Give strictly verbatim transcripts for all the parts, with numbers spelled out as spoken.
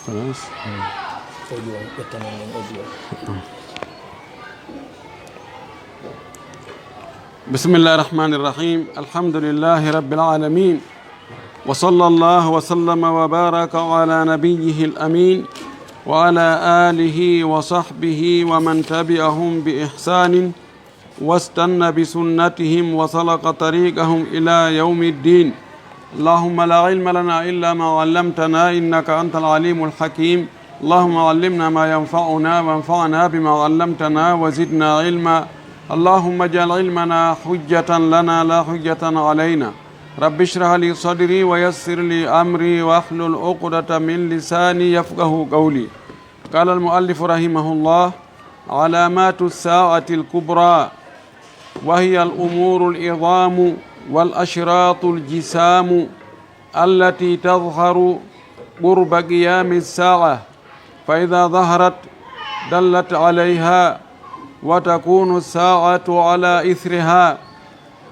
بسم الله الرحمن الرحيم. الحمد لله رب العالمين. وصلى الله وسلم وبارك على نبيه الأمين وعلى آله وصحبه ومن تبعهم بإحسان واستن بسنتهم وسلك طريقهم إلى يوم الدين. اللهم لا علم لنا إلا ما علمتنا إنك أنت العليم الحكيم. اللهم علمنا ما ينفعنا وانفعنا بما علمتنا وزدنا علما. اللهم اجعل علمنا حجة لنا لا حجة علينا. رب اشرح لي صدري ويسر لي أمري واحلل عقدة من لساني يفقه قولي. قال المؤلف رحمه الله: علامات الساعة الكبرى، وهي الأمور العظام والأشراط الجسام التي تظهر قرب قيام الساعة، فإذا ظهرت دلت عليها، وتكون الساعة على إثرها،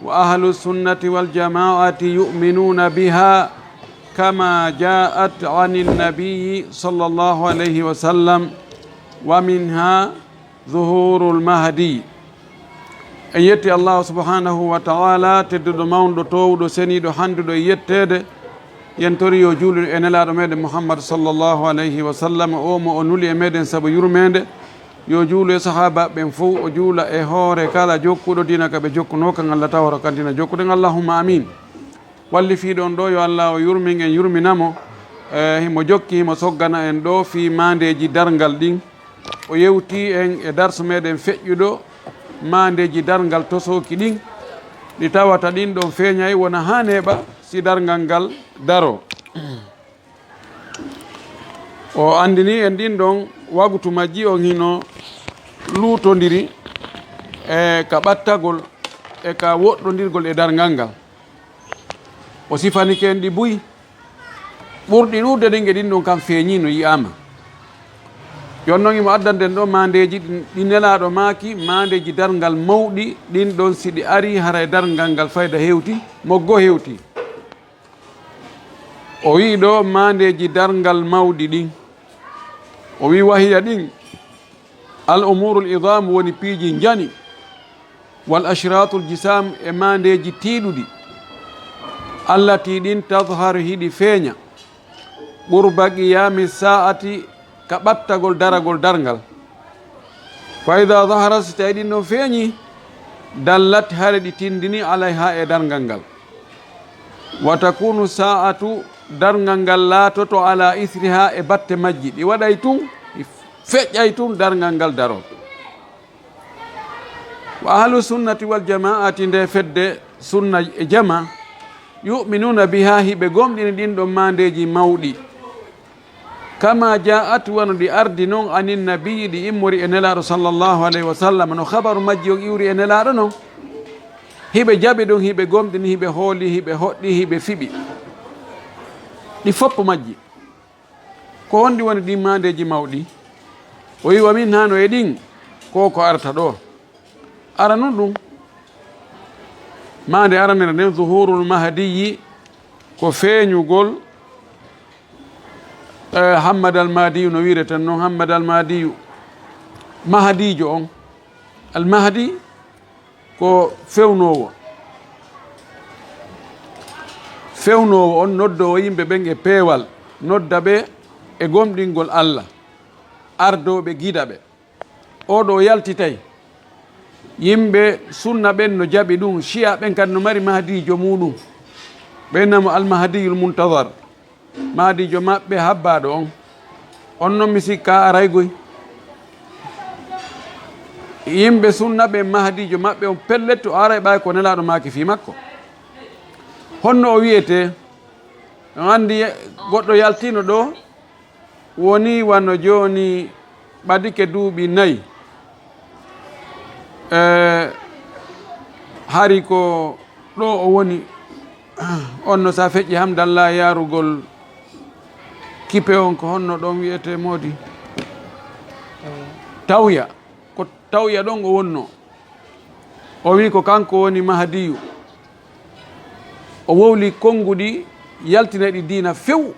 وأهل السنة والجماعة يؤمنون بها كما جاءت عن النبي صلى الله عليه وسلم، ومنها ظهور المهدي. En yetti Allahu subhanahu wa ta'ala, tedduɗo, mawnuɗo, toowuɗo, seniiɗo, handuɗo e yetteede. Yen tori yo juulu e Nelaaɗo meɗen Muhammad sallallahu alayhi wa sallam, o mo o nuli e meɗen sabu yurmeende. Yo juulu e sahaabaaɓe ɓen fow, o juula e hoore kala jokkuɗo diina ka ɓe jokkunoo kan, Allah taworo kan diina jokkuɗen. Allahumma amin. Wallifiiɗo on ɗo, yo Allah o yurmin en, yurmina mo. E, himo jokki, himo soggana en ɗo fii maandeeji darngal ɗin. O yewti en e darsu meɗen feƴƴuɗo maandeeji darngal tosooki ɗin, ɗi tawata ɗin ɗon feeñay wona haa neeɓa si darngal ngal daroo. O anndini en ɗin ɗon wagutu majji on hino luutondiri e ka ɓattagol e ka woɗɗondirgol e darngal ngal. O sifanike en ɗi buy. Ɓurɗi ɗuuɗude ɗin e ɗin ɗon kan feeñii no yi'aama. Yon non himo addande en ɗo maandeeji ɗin, ɗi Nelaaɗo maaki, maandeeji darngal mawɗi, ɗin ɗon si ɗi arii, haray darngal ngal fayda hewti, moggo hewti. O wi'i ɗo maandeeji darngal mawɗi ɗin. O wi'i: وهي ɗin, الأمور العظام woni piiji njani, والأشراط الجسام e maandeeji tiiɗuɗi, التي ɗin تظهر hiɗi feeña, قرب قيام الساعة ka ɓattagol daragol darngal. فإذا ظهرت si tawi ɗin ɗon feeñii, دلت haray ɗi tinndini عليها e darngal ngal. وتكون الساعة darngal ngal laatoto على إثرها e batte majji, ɗi waɗay tun, ɗi feƴƴay tun darngal ngal daroo. وأهل السنة والجماعة nde fedde sunna e jama, يؤمنون بها hiɓe gomɗini ɗin ɗon maandeeji mawɗi. كما جاءت wano ɗi ardi non عن النبي ɗi immori e Nelaaɗo sallallahu alayhi wa sallam, no habaru majji on iwri e Nelaaɗo non. Hiɓe jaɓi ɗum, hiɓe gomɗini, hiɓe hooli, hiɓe hoɗɗi, hiɓe fiɓi. Ɗi fof majji. Ko honɗi woni ɗin maandeeji mawɗi? O wi'i: ومنها no e ɗin, ko ko arata ɗo. Aranun ɗum, maande aranere nden, ظهور المهدي, ko feeñugol, eh, Hammadal Mahdiyu, no wi'reten non, Hammadal Mahdiyu, Mahdiijo on. Al Mahdi ko fewnoowo. Fewnoowo on, noddoowo yimɓe ɓen e peewal, nodda ɓe e gomɗingol Allah, ardoo ɓe, gida ɓe. Oo ɗoo yaltitay. Yimɓe sunna ɓen no jaɓi ɗum, Shi'a ɓen kadi no mari Mahdiijo muuɗum. Ɓe innamo Al Mahdiyul Muntazar. Mahdiijo maɓɓe habbaaɗo on. On non mi sikka aray goy. Yimɓe sunna ɓen, Mahdiijo maɓɓe on pellet o aray ɓay ko Nelaaɗo maaki fii makko. Honno o wi'etee? On anndi goɗɗo yaltiino ɗoo, woni wano jooni ɓadike duuɓi nayi. Eh, hari ko ɗo o woni, on no sa feƴƴi Hamdallah yaarugol kipe on, ko honno ɗon wi'etee moodi? Tawya. Ko Tawya ɗon o wonno. O wi'i ko kanko woni Mahdiyu. O wowli konnguɗi, yaltinay ɗi diina few.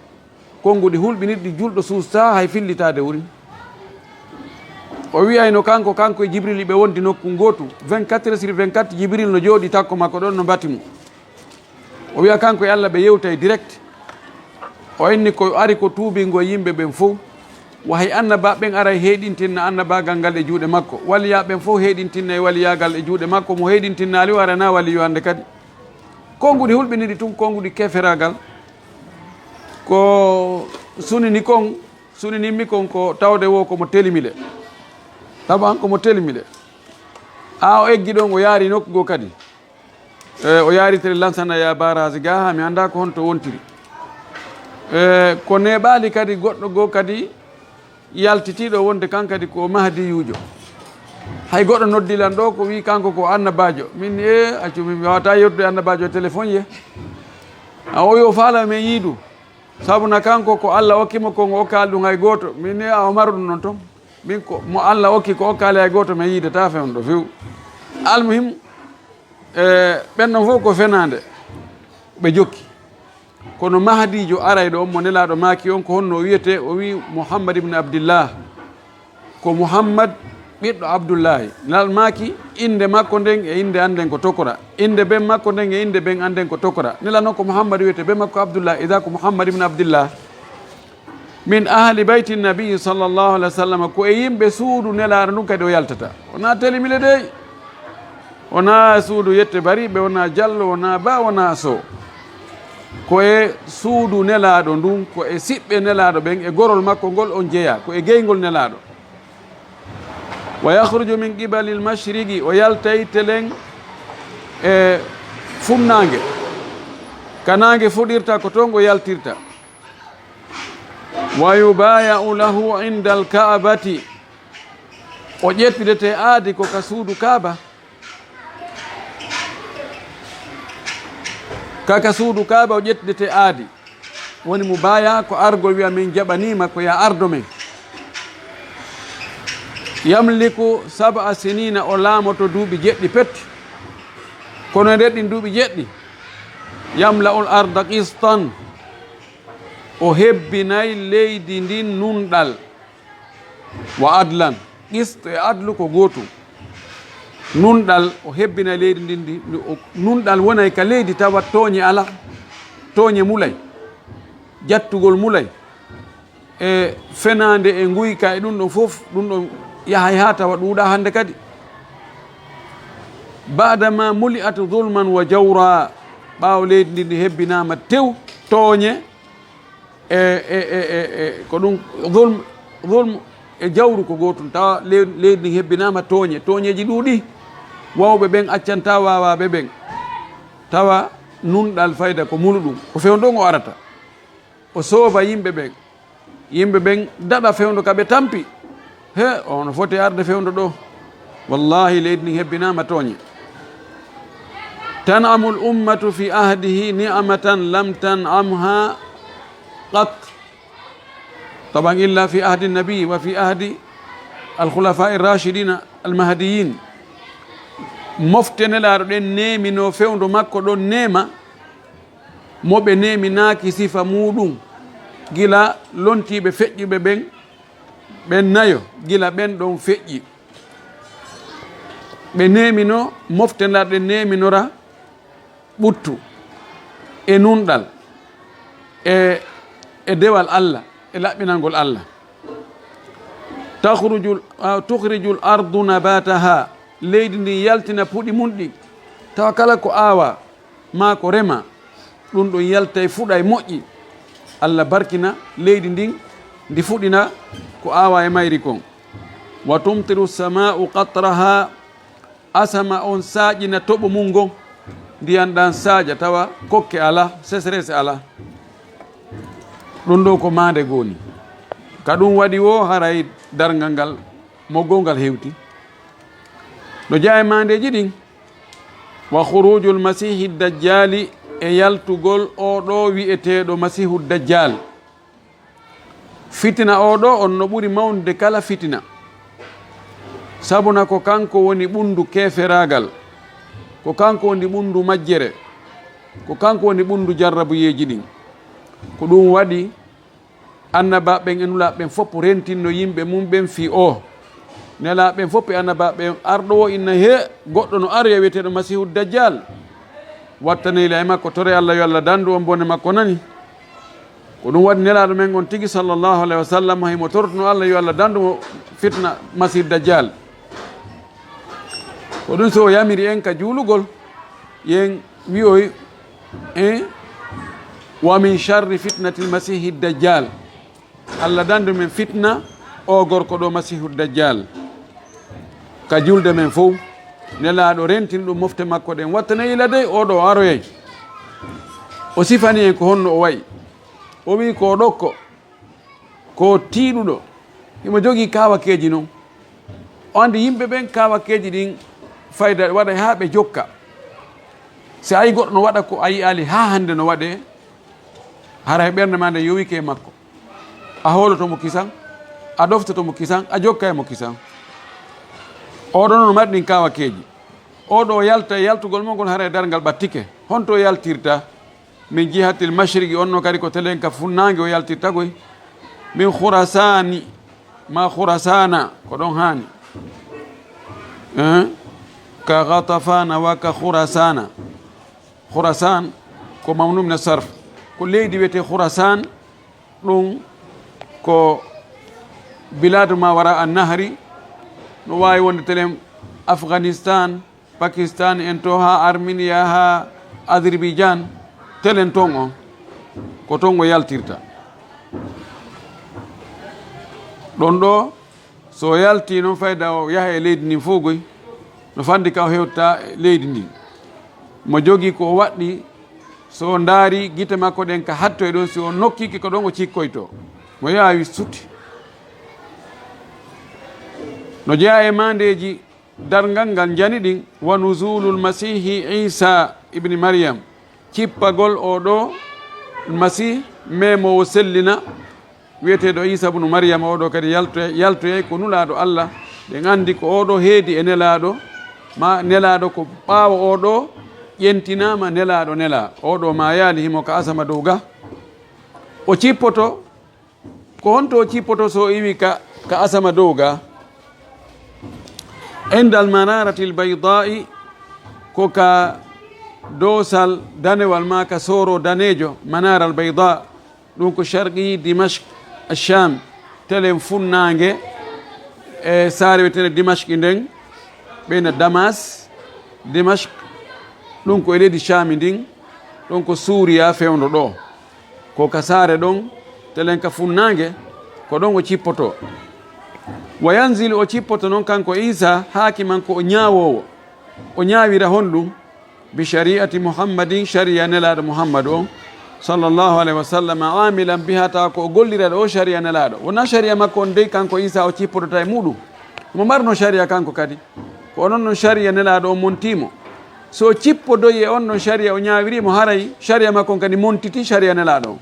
Konnguɗi hulɓinirɗi julɗo suustaa hay fillitaade wurin. O wi'ayno kanko, kanko e Jibril ɓe wondi nokku ngootu, vingt-quatre sur vingt-quatre Jibril no jooɗii takko makko ɗon no mbati mo. O wi'a kanko e Allah ɓe yewtay direct. O inni ko ari ko tuubingo yimɓe ɓen fow. Wa hay annabaaɓe ɓen aray heyɗintinna annabaagal ngal e juuɗe makko. Waliyaaɓe ɓen fow heyɗintinna e waliyaagal e juuɗe makko. Mo heyɗintinnaali o aranaa waliyu hannde kadi. Konnguɗi hulɓiniri tun, konnguɗi keferaagal. Ko sunini kon, suninimmi kon ko tawde wo ko mo telimi le. Taban ko mo telimi le. A o eggi ɗon o yaari nokku goo kadi. E, o yaari tele lansana ya barasi ga ha mi annda ko honto wontiri. E, ko neɓaali kadi goɗɗo goo kadi yaltitiiɗo wonde kan kadi ko mahdiyuujo. Hay goɗɗo noddi lan ɗo ko wi kanko ko annabaajo. Min e accu min mi wawata yettude annabaajo e téléphone ye. A o yo faala men yiidu. Sabu na kanko ko Allah okki mo kon o okkaali ɗum hay gooto. Min e a o maru ɗum non ton. Min ko mo Allah okki ko okkaali hay gooto men yiidata fewndo few. Almuhim, e, ɓen ɗon fof ko fenaande ɓe jokki. Kono Mahdiijo arayɗo on mo Nelaaɗo maaki on, ko honno o wiyetee? O wi'i Muhammad ibn Abdillah. Ko Muhammad ɓiɗɗo Abdullahi. Nelaaɗo maaki, innde makko nden e innde an nden ko tokora. Innde ben makko nden e innde ben an nden ko tokora. Nelaaɗo noon ko Muhammad wiyetee, ben makko Abdullah, idaa ko Muhammad ibn Abdillah. Min ahli bayti nabii sallallahu alaihi wasallam, ko e yimɓe suudu Nelaaɗo ndun kadi o yaltata. Wonaa telimile dey. Wonaa suudu yette bariɓe, wonaa jallo, wonaa ba, wonaa so. Ko e suudu Nelaaɗo ndun, ko e siɓɓe Nelaaɗo ɓen, e gorol makko ngol on jeyaa, ko e geyngol Nelaaɗo. Wa yakhruju min qibali al-mashriqi, o yaltay telen e funnaange. Ka naange fuɗirta, ko toon o yaltirta. Wa yubaya'u lahu inda al-Ka'bati. O ƴettidete aadi ko ka suudu Kaaba. Ka, ka suudu Kaaba o ƴettidete aadi. Woni mo baya ko argol wi'a min jaɓaniima ko ya ardo men. Yamliku sab'a sinina, o laamoto duuɓi jeɗɗi pet. Kono e nder ɗin duuɓi jeɗɗi, yamla'ul arda qistan. O hebbinay leydi ndin nunɗal. Wa adlan, qist e adlu ko gootum. Nunɗal, o hebbinay leydi ndin, ndi, ndi, o, nunɗal wonay ka leydi tawa tooñe alaa, tooñe mulay, jattugol mulay, e fenaande e nguyka e ɗum ɗon fof, ɗum ɗon yahay haa tawa ɗuuɗaa hannde kadi. Ba'da ma muli'at zulman wa jawra, ɓaawo leydi ndin ndi hebbinaama tew, tooñe, e, e, e, e, e, ko ɗum, zulm, zulm e jawru ko gootum. Tawa le-, leydi ndin hebbinaama tooñe, tooñeeji ɗuuɗi. Waawɓe ɓen accantaa waawaaɓe ɓen. Tawa nunɗal fayda ko mulu ɗum. Ko fewndo ɗon o arata. O sooba yimɓe ɓen. Yimɓe ɓen daɗa fewndo ka ɓe tampi. He, on foti arde fewndo ɗo. Wallahi, leydi ndin hebbinaama tooñe. Tan'amul ummatu fi ahdihi ni'matan lam tan'amha qat. Taban illa fi ahdi nabi wa fi ahdi al khulafa ar rashidina al mahdiyin. Mofte Nelaaɗo ɗen neeminoo fewndo makko ɗon neema, mo ɓe neeminaaki sifa muuɗum, gila lontiiɓe feƴƴuɓe ɓen, ɓen nayo, gila ɓen ɗon feƴƴi. Ɓe neemino, mofte Nelaaɗo ɗen neeminora ɓuttu e nunɗal e, e dewal Allah, e laɓɓinangol Allah. Takhrujul, ah, tukhrijul ardu nabataha, leydi ndin yaltina puɗi mun ɗin, tawa kala ko aawa, maa ko rema, ɗum ɗon yalta e fuɗa e moƴƴi. Allah barkina leydi ndin, ndi fuɗina ko aawa e mayri kon. Wa tumtiru sama'u qatraha, asama on saaƴina toɓo mum ngon, ndiyan ɗan saaƴa tawa kokke alaa, sécheresse alaa. Ɗum ɗo ko maande goni. Ka ɗum waɗi wo haray darngal ngal mo gongal hewti. No jeyaa e maandeeji ɗin, wa khurujul masiihi dajjaali, e yaltugol oo ɗoo wi'eteeɗo Masiihu Dajjaal. Fitina oo ɗoo on no ɓuri mawnude kala fitina. Sabuna ko kanko woni ɓunndu keeferaagal, ko kanko woni ɓunndu majjere, ko kanko woni ɓunndu jarrabuyeeji ɗin. Ko ɗum waɗi Annabaaɓe ɓen e nulaaɓe ɓen fof rentinno yimɓe mum ɓen fii o. Nelaaɓe ɓen fof e annabaaɓe ɓen, arɗo o inna he goɗɗo no aroya wiyeteeɗo Masiihu Dajjal. Wattane ila e makko, tore Allah yo Allah dandu on bone makko nani. Ko ɗum waɗi nelaaɗo men on tigi sallallahu alayhi wa sallam himo tortuno Allah yo Allah dandu mo fitna Masiihu Dajjal. Ko ɗum so o yamiri en ka juulugol, yen wi'oy en, "Wa min sharri fitnatil masiihi dajjal." Allah dandu men fitna o gorko ɗo Masiihu Dajjal. Ka julde men fow, nelaaɗo rentini ɗum mofte makko ɗen. Wattane ila dey, o ɗo o aroyay. O sifani en ko honno o wa'i. O wi'i ko o ɗokko, ko tiiɗuɗo. Himo jogii kaawakeeji non. O andi yimɓe ɓen kaawakeeji ɗin fayda waɗay haa ɓe jokka. Si a yi goɗɗo no waɗa ko a yi'ali haa hande no waɗe, hara e ɓernde ma nde yowike e makko. A hooloto mo kisan, a ɗoftoto mo kisan, a jokka e mo kisan. Oɗo non mari ɗin kaawakeeji. Oɗo yalta e yaltugol mo ngol hara e darngal ɓattike. Honto o yaltirta? Min jihatil mashriqi, on no kadi ko telen ka funnaange o yaltirta koy. Min Khurasani, ma Khurasana, ko ɗon haani. Eh? Ka Ghatafana wa ka Khurasana. Khurasan ko mamnu min sarf. Ko leydi wiyetee Khurasan, ɗum ko biladu ma wara an nahri, no waawi wonde telen Afghanistan, Pakistan en to haa Armenia haa Azerbaijan, telen ton on, ko ton o yaltirta. Ɗon ɗo, so o yalti noon fayda o yaha e leydi ndin fof goy, no fandi ka o hewta e leydi ndin. Mo jogii ko o waɗɗi, so o ndaari gite makko ɗen ka hatto e ɗon, si o nokkike ko ɗon o cikkoyto. Mo yaawi suti. No jeyaa e maandeeji darngal ngal njani ɗin, wa nuzulul masihi Isa ibni Maryam, cippagol o ɗo Masih meemoowo sellina, wiyeteeɗo Isa bunu Maryam, o ɗo kadi yaltoya-, yaltoyay ko nulaaɗo Allah. Ɗen anndi ko o ɗo heedi e nelaaɗo, ma nelaaɗo ko ɓaawo o ɗo ƴentinaama nelaaɗo nelaa. O ɗo maayaali himo ka asama dow ga. O cippoto Ko honto o cippoto so o iwi ka, ka asama dow ga? Indal manaratil bayda'i, ko ka doosal danewal ma ka sooro daneejo, manaral bayda, ɗum ko sharqi Dimashq, Sham, telen funnaange e saare wiyetende Dimashqi nden, ɓeyna Damas, Dimashq, ɗum ko e leydi Shami ndin, ɗum ko Suuriya fewndo ɗo. Ko ka saare ɗon, telen ka funnaange, ko ɗon o cippoto. Wa yanzilu, o cippoto non kanko Isa, haakiman ko o ñaawoowo. O ñaawira honɗum? Bi shari'ati Muhammadin, shari'a nelaaɗo Muhammadu on, sallallahu alayhi wa sallam, amilan biha, tawa ko o gollira ɗo o shari'a nelaaɗo. Wona shari'a makko on dey kanko Isa o cippotota e muɗum. Mo marno shari'a kanko kadi. Ko onon non shari'a nelaaɗo on montii mo. So o cippodoyi e on non shari'a o ñaawiri mo, haray shari'a makko on kadi montiti shari'a nelaaɗo on.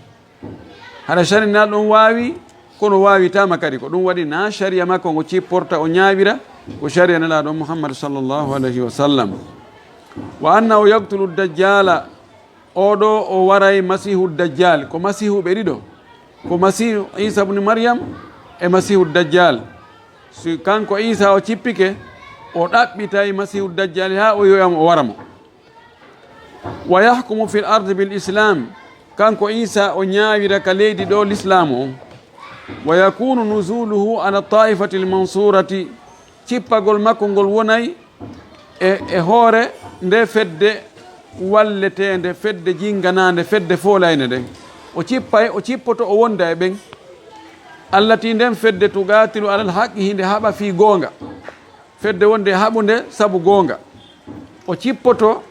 Hara shari'a nelaaɗo on waawi, kono waawitaama kadi. Ko ɗum waɗi na shari'a makko ngo cipporta o ñaawira, ko shari'a nelaaɗo on Muhammad sallallahu alayhi wa sallam. Wa annahu yaqtulu dajjala, oɗo o waray Masiihu Dajjal. Ko Masiihuɓe ɗiɗo. Ko Masiihu Isa ibn Maryam e Masiihu Dajjal. Si kanko Isa o cippike, o ɗaɓɓitay Masiihu Dajjal haa o yoya mo, o wara mo. Wa yahkumu fil ardi bil Islam. Kanko Isa o ñaawira ka leydi ɗo Lislaamu on. Wa yakunu nuzuluhu ala ta'ifatil mansurati. Cippagol makko ngol wonay e, e hoore nde fedde walleteende, fedde jinganaande, fedde foolaynde nden. O cippay, o cippoto, o wonda e ɓen. Allati, nden fedde, tuqatilu alal haqqi, hinde haɓa fii goonga. Fedde wonde haɓunde sabu goonga. O cippoto,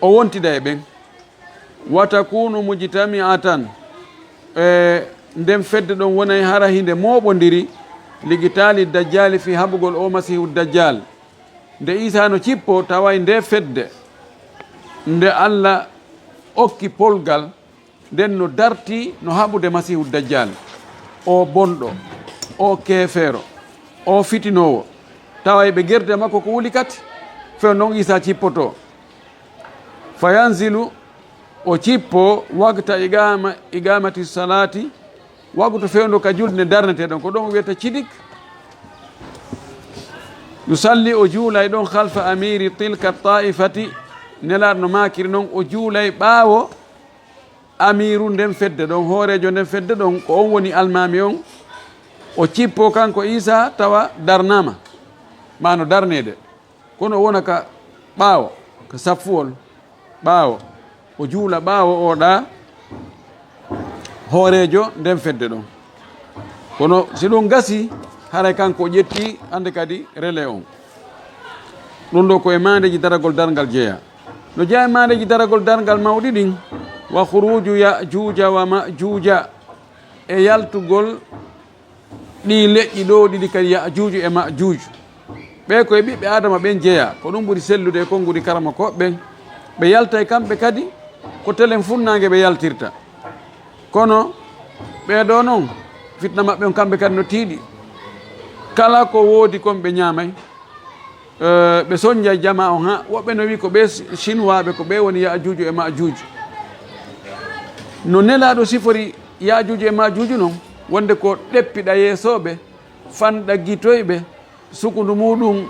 o wontida e ɓen. Wa takunu mujtami'atan, e nden fedde ɗon wonay hara hinde mooɓondiri, ligitaali dajjali, fii haɓugol o Masiihu Dajjal. Nde Isa no cippo, taway nde fedde nde Allah okki polgal, nden no darti no haɓude Masiihu Dajjal, o bonɗo, o keefeero, o fitinoowo, taway ɓe gerde makko ko wuli kati, few non Isa cippoto. Fa yanzilu, o cippo, waqta iqama, iqamati salati, Waggu to fewndo ka julde nde darnetee ɗon, ko ɗon o wiyata cidik. Yusalli, o juulay ɗon, halfa amiri tilka taifati, Nelaaɗo no maakiri non, o juulay ɓaawo amiru nden fedde ɗon, hooreejo nden fedde ɗon, ko on woni almaami on. O cippoo kanko Iisaa tawa darnaama, maa no darneede. Kono o wona ka ɓaawo, ka saffuwol ɓaawo. O juula ɓaawo o ɗa hooreejo nden fedde ɗon. Kono si ɗum gasi, haray kanko o ƴetti hannde kadi relais on. Ɗum ɗo ko e maandeeji daragol darngal jeyaa. No jeyaa e maandeeji daragol darngal mawɗi ɗin, wa khuruju Ya'juuja wa Ma'juuja, e yaltugol ɗii leƴƴi ɗoo ɗiɗi kadi, Ya'juuju e Ma'juuju. Ɓee ko e ɓiɓɓe Aadama ɓen jeyaa, ko ɗum ɓuri sellude e konnguɗi karamokooɓe ɓen. Ɓe yaltay kamɓe kadi, ko telen funnaange ɓe yaltirta. Kono ɓee ɗoo non, fitna maɓɓe on kamɓe kadi no tiiɗi. Kala ko woodi kon ɓe ñaamay. Eh, ɓe sonjay jamaa on haa woɓɓe no wi'i ko ɓee Chinois ɓe, ko ɓee woni Ya'juuju e Ma'juuju. No Nelaaɗo sifori Ya'juuju e Ma'juuju non, wonde ko ɗeppiɗa yeesooɓe, fanɗa gitoyɓe, sukundu muɗum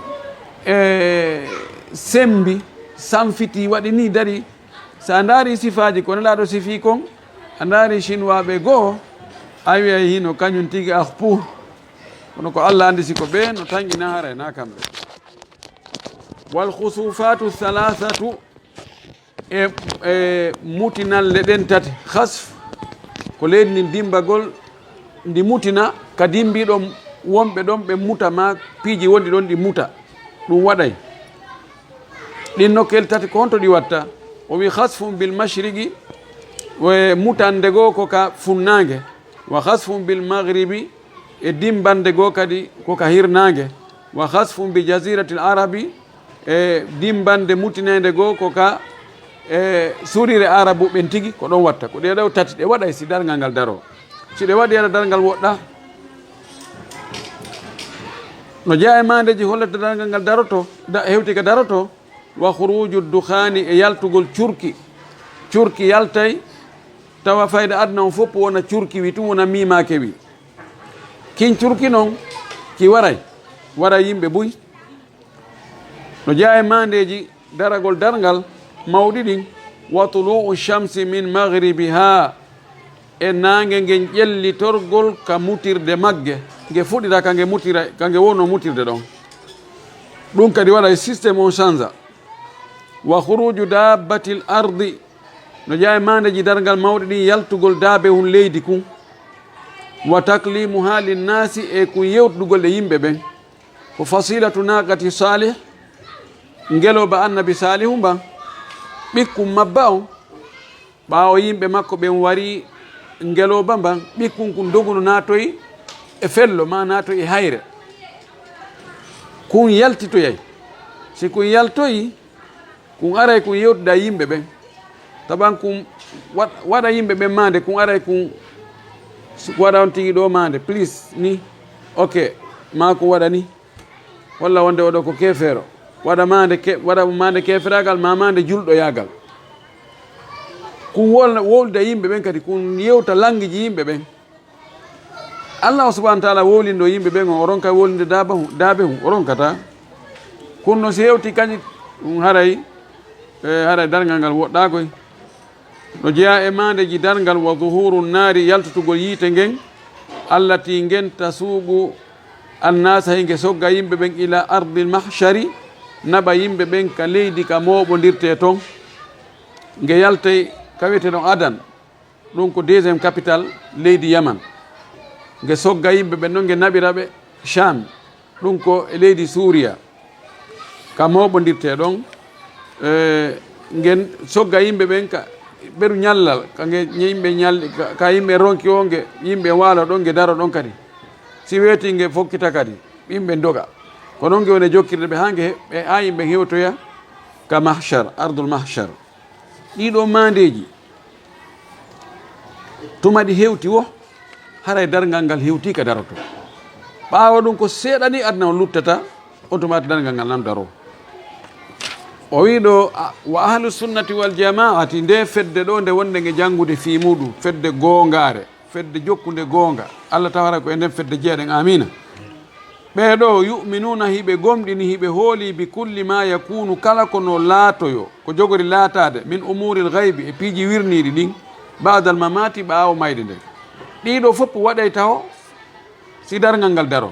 e sembi, sanfiti, waɗi ni dari. So a ndaari sifaaji ko Nelaaɗo sifii kon, a ndaari Chinois ɓe goo, a wi'ay hino kañum tigi ah puu. Kono ko Allah anndi si ko ɓe no tanƴina, haray na kamɓe. Wal khusufatu thalathatu, e, e mutinalle ɗen tati. Khasf ko leydi ndin dimbagol, ndi mutina, ka dimbi ɗon wonɓe ɗon ɓe muta, ma piiji wonɗi ɗon ɗi muta, ɗum waɗay. Ɗin nokkeeli tati ko honto ɗi watta? O wi, khasfun bil mashriqi, e mutande goo ko ka funnaange, wa khasfun bil maghribi, e dimbande goo kadi ko ka hirnaange, wa khasfun bi jaziratil arabi, e dimbande mutineende goo ko ka, e surire arabu ɓen tigi, ko ɗon watta. Ko ɗee ɗoo tati ɗe waɗay si darngal ngal daroo. Si ɗe waɗi, aɗa darngal woɗɗa. No jeyaa e maandeeji hollata darngal ngal daroto, da-, hewti ka daroto, wa khuruju dukhani, e yaltugol curki. Curki yaltay, tawa fayda aduna on fof wona curki, wi tun wona miimaake wi. Kin curki non, ki waray, waray yimɓe buy. No jeyaa e maandeeji daragol darngal mawɗi ɗin, wa tulu'u shamsi min maghribiha, e naange ngen ƴellitorgol ka mutirde magge, nge fuɗira ka nge mutira, ka nge wonno mutirde ɗon. Ɗum kadi waɗa e système on change. Wa khuruju dabbatil ardi, no jeyaa e maandeeji darngal mawɗi ɗin, yaltugol daabehun leydi kun. Wa taklimuha linnasi, e kun yewtudugol e yimɓe ɓen. Ko fasilatu naqati Salih, ngelooba annabi Salihu mban, ɓikkun mabba on, ɓaawo yimɓe makko ɓen wari ngelooba mban, ɓikkun kun doguno naatoyi e fello, ma naatoyi e hayre. Kun yaltitoyay. Si kun yaltoyi, kun aray kun yewtida yimɓe ɓen. Taban kun wa-, waɗa yimɓe ɓen maande, kun aray kun s-, waɗa on tigi ɗo maande, please, ni. Ok, ma kun waɗa ni. Walla wonde oɗo ko keefeero. Waɗa maande ke-, waɗa maande keeferaagal, ma maande julɗoyaagal. Kun wolna, wowlida yimɓe ɓen kadi, kun yewta lanngiji yimɓe ɓen. Allah subhanahu wa ta'ala wowlindo yimɓe ɓen on, o ronka wowlinde daabahu-, daabehun, o ronkata. Kun no si hewti kañi, ɗum haray, e, haray darngal ngal woɗɗaa koy. No jeyaa e maandeeji darngal, wa zuhuru naari, yaltutugol yiite ngen, allati ngen tasuuqu annaasa, hinge sogga yimɓe ɓen, ila ardil mahshari, naɓa yimɓe ɓen ka leydi ka mooɓondirtee ton. Nge yaltay ka wi'etee ɗon Adan. Ɗum ko deuxième capitale leydi Yaman. Nge sogga yimɓe ɓen ɗon, nge naɓira ɓe Sham. Ɗum ko e leydi Suuriya. Ka mooɓondirtee ɗon, e, ngen sogga yimɓe ɓen ka ɓeru ñallal, ka nge yimɓe ñalli, ka, ka yimɓe ronki o, nge yimɓe waalo ɗon, nge daro ɗon kadi. Si weeti, nge fokkita kadi, yimɓe doga. Ko non nge woni jokkirde ɓe haa nge he-, ɓe, haa yimɓe hewtoya ka mahshar, ardul mahshar. Ɗii ɗoo maandeeji, tuma ɗi hewti wo, haray darngal ngal hewtii ka daroto. Ɓaawo ɗum ko seeɗa ni aduna on luttata, on tumaati darngal ngal nan daroo. O wii ɗoo, a, wa ahlu sunnati wal jamaati, nde fedde ɗoo nde wonde nge janngude fii muuɗum, fedde goongaare. fedde jokkunde goonga. Allah tawara ko e nden fedde jeeɗen. Aamiina. Ɓee ɗoo, yu'minuuna, hiɓe gomɗini, hiɓe hooli, bi kulli ma yakunu, kala ko no laatoyo, ko jogori laataade, min umuuril gaybi, e piiji wirniiɗi ɗin, ba'dal mamaati, ɓaawo mayde nden. Ɗii ɗoo fof waɗay taho si darngal ngal daro.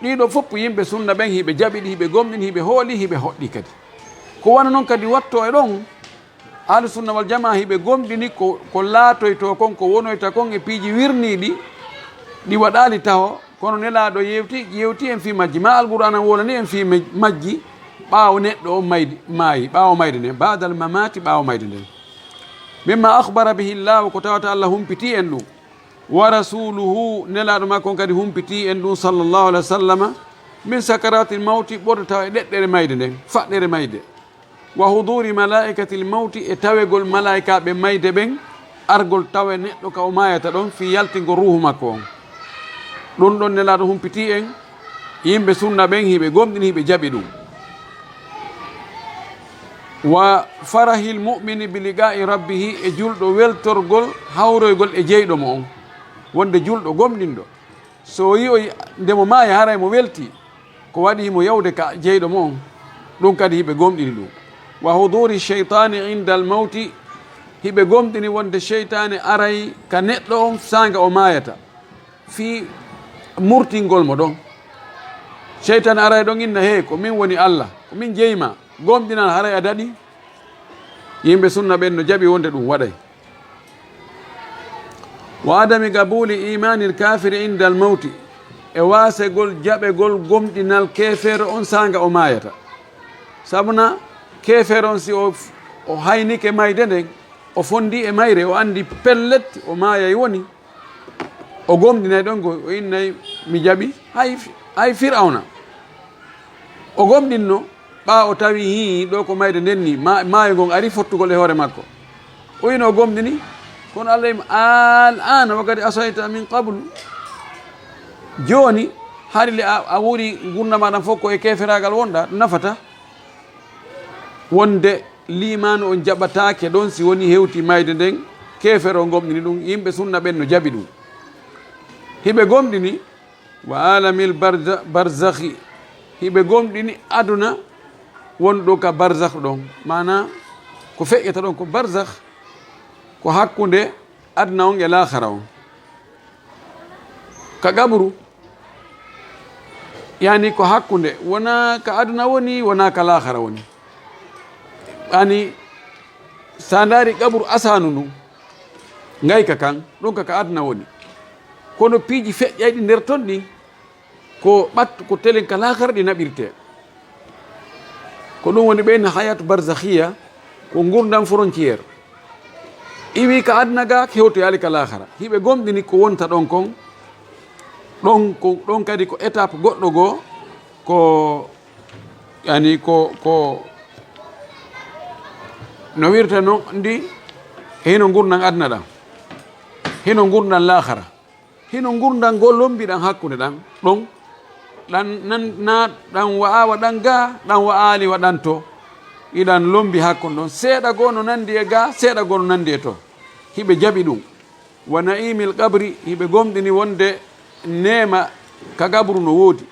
Ɗii ɗoo fof yimɓe sunna ɓen hiɓe jaɓi ɗi, hiɓe gomɗini, hiɓe hooli, hiɓe hoɗɗi kadi. Ko wano non kadi watto e ɗon, Ahlu sunna wal jamaa hiɓe gomɗini ko, ko laatoytoo kon, ko wonoyta kon e piiji wirniiɗi, ɗi waɗaali taho, kono Nelaaɗo yewti, yewti en fii majji, maa Alqur'aana wolani en fii maj-, majji, ɓaawo neɗɗo on maydi, maayi, ɓaawo mayde nden, ba'dal mamaati, ɓaawo mayde nden. Mimma akhbara bihi Llaahu, ko tawata Allah humpitii en ɗum. Wa rasuuluhu, Nelaaɗo makko on kadi humpitii en ɗum, sallallahu alayhi wa sallama, min sakaraatil mawti, ɓurda tawa e ɗeɗɗere mayde nden, faɗɗere mayde. Wa huduuri malaa'ikatil mawti, e tawegol malaa'ikaaɓe mayde ɓen, argol tawa neɗɗo ka o maayata ɗon, fii yaltingol ruuhu makko on. Ɗum ɗon Nelaaɗo humpitii en, yimɓe sunna ɓen hiɓe gomɗini, hiɓe jaɓi ɗum. Wa farahil mu'mini bi liqaa'i rabbihi, e julɗo weltorgol hawroygol e jeyɗo mo on. Wonde julɗo gomɗinɗo, so o yi'oy nde mo maaya, haray mo weltii, ko waɗi himo yawde ka jeyɗo mo on, ɗum kadi hiɓe gomɗini ɗum. Wa huduuri sheytaani indal mawti, hiɓe gomɗini wonde sheytaane aray ka neɗɗo on saanga o maayata, fii murtingol mo ɗon. Sheytaane aray ɗon inna, "Hee, ko min woni Allah, ko min jeyi ma, gomɗinal, haray a daɗi." Yimɓe sunna ɓen no jaɓi wonde ɗum waɗay. Wa adami qabuli imanil kafiri indal mawti, e waasegol jaɓegol gomɗinal keefeero on saanga o maayata. Sabuna keefeero on, si o, o haynike mayde nden, o fondi e mayre, o andi pellet o maayay woni, o gomɗinay ɗon, go o innay, "Mi jaɓi." Hay, hay Fir'awna, o gomɗinno, ɓaa o tawi, hii, ɗo ko mayde nden ni, ma-, maayo ngon ari fottugol e hoore makko. O ino o gomɗini, kono Allah yima, "Al ana wa qad asayta min qablu." Jooni, hari le a, a wuri ngurndan maɗan fof ko e keferaagal wonɗa, ɗum nafata. Wonde liimaanu on jaɓataake ɗon si woni hewti mayde nden, keefero on gomɗini ɗum, yimɓe sunna ɓen no jaɓi ɗum. Hiɓe gomɗini, wa alamil barza-, barzakhi. Hiɓe gomɗini aduna wonɗo ka barzakh ɗon. Maana ko feƴƴata ɗon ko barzakh, ko hakkunde aduna on e laakhara on. Ka qabru, yani ko hakkunde, wonaa ka aduna woni, wonaa ka laakhara woni. Yani, sa ndaari qabru asaanu ndun, ngayka kan, ɗun ka, ka aduna woni. Kono piiji feƴƴayɗi nder ton ɗin, ko ɓat-, ko telen ka laakhara ɗi naɓirtee. Ko ɗun woni ɓen hayatu barzakhiya, ko ngurndan frontière. Iwi ka aduna ga, hewtoyaali ka laakhara. Hiɓe gomɗini ko wonta ɗon kon, ɗon ko, ɗon kadi ko étape goɗɗo goo, ko, yani, ko, ko no wirta non ndi, hino ngurndan aduna ɗan, hino ngurndan laakhara. Hino ngurndan goo lombi ɗan hakkunde ɗan, ɗon, ɗan nan, na ɗan wa'aa wa ɗan ga, ɗan wa'aali wa ɗan to. Iɗan lombi hakkun ɗon. Seeɗa goo no nandi e ga, seeɗa goo no nandi e to. Hiɓe jaɓi ɗum. Wa na'imil qabri, hiɓe gomɗini wonde neema ka qabru no woodi.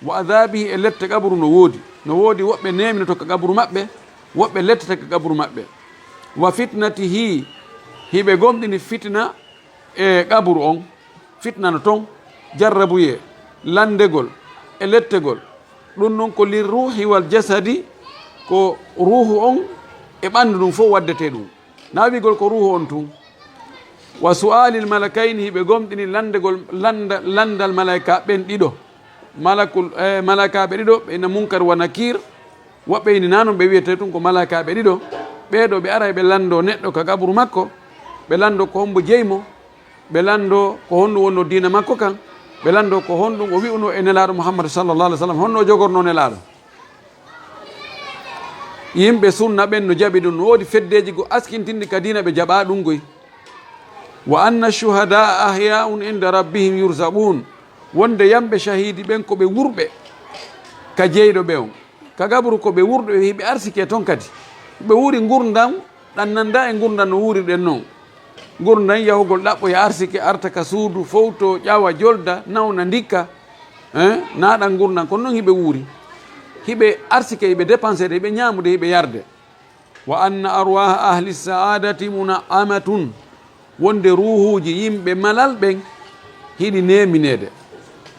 Wa adhabihi, e lette qabru no woodi. No woodi woɓɓe neeminoto ka qabru maɓɓe, woɓɓe lettete ka qabru maɓɓe. Wa fitnatihi, hiɓe gomɗini fitna e qabru on, fitna no ton, jarrabuyee, lanndegol e lettegol. Ɗum ɗon ko lirruuhi wal jasadi, ko ruuhu on e ɓanndu ndun fof waddetee ɗum. Na wi'gol ko ruuhu on tun. Wa su'aalil malakayni, hiɓe gomɗini lanndegol, lannda-, lanndal malaa'ika ɓen ɗiɗo. Malakul, eh, malaa'ikaaɓe ɗiɗo, ɓe ina Munkar wa Nakiir. Woɓɓe ini na non ɓe wi'etee tun ko malaa'ikaaɓe ɗiɗo. Ɓee ɗoo ɓe aray ɓe lanndoo neɗɗo ka qabru makko, ɓe lanndoo ko hombo jeyi mo, ɓe lanndoo ko honɗum wonnoo diina makko kan, ɓe lanndoo ko honɗum o wi'unoo e Nelaaɗo Muhammad sallallahu alaihi wasallam, honno o jogornoo Nelaaɗo. Yimɓe sunna ɓen no jaɓi ɗum, no woodi feddeeji goo askintinɗi ka diina ɓe jaɓaa ɗum goy. Wa anna shuhadaa ahya'un inda rabbihim yurzaqun, wonde yamɓe shahiidi ɓen ko ɓe wurɓe ka jeyɗo ɓe on. Ka qabru ko ɓe wurɓe, hiɓe arsike ton kadi. Ɓe wuuri ngurndan ɗan nanda e ngurndan no wuurirɗen non. ngurndan yahugol ɗaɓɓoya arsike, arta ka suudu, fowto, ƴawa, jolda, nawna, ndikka, eh, naɗan ngurndan. Kono non hiɓe wuuri. Hiɓe arsike, hiɓe dépensede, hiɓe ñaamude, hiɓe yarde. Wa anna arwaha ahli saadati muna'amatun. Wonde ruuhuuji yimɓe malal ɓen hiɗi neemineede.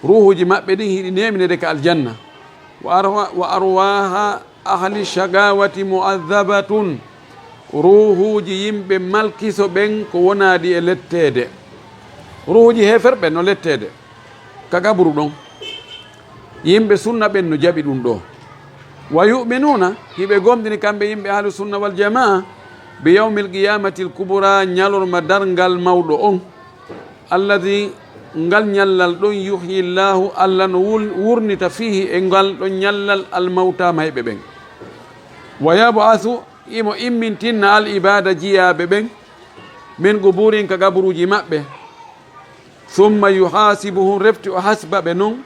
Ruuhuuji maɓɓe ɗin hiɗi neemineede ka aljanna. Wa arwa-, wa arwaha ahli shagawati mu'adhabatun. Ruuhuuji yimɓe malkiso ɓen ko wonaɗi e letteede. Ruuhuuji heeferɓe no letteede ka gaburu ɗon. Yimɓe sunna ɓen no jaɓi ɗum ɗoo. Wa yu'minuuna, hiɓe gomɗini kamɓe yimɓe ahlu sunna wal jamaa, bi yawmil qiyamatil kubra, ñalorma darngal mawɗo on. Alladhi, ngal ñallal ɗon, yuhyi Llahu, Allah no wul-, wurnita, fiihi, e ngal ɗon ñallal, al mawta, mayɓe ɓen. Wa yab'athu, himo immintinna, al ibaada, jiyaaɓe ɓen, min qubuurihim, ka gaburuuji maɓɓe. Summa yuhasibuhum, refti o hasba ɓe non,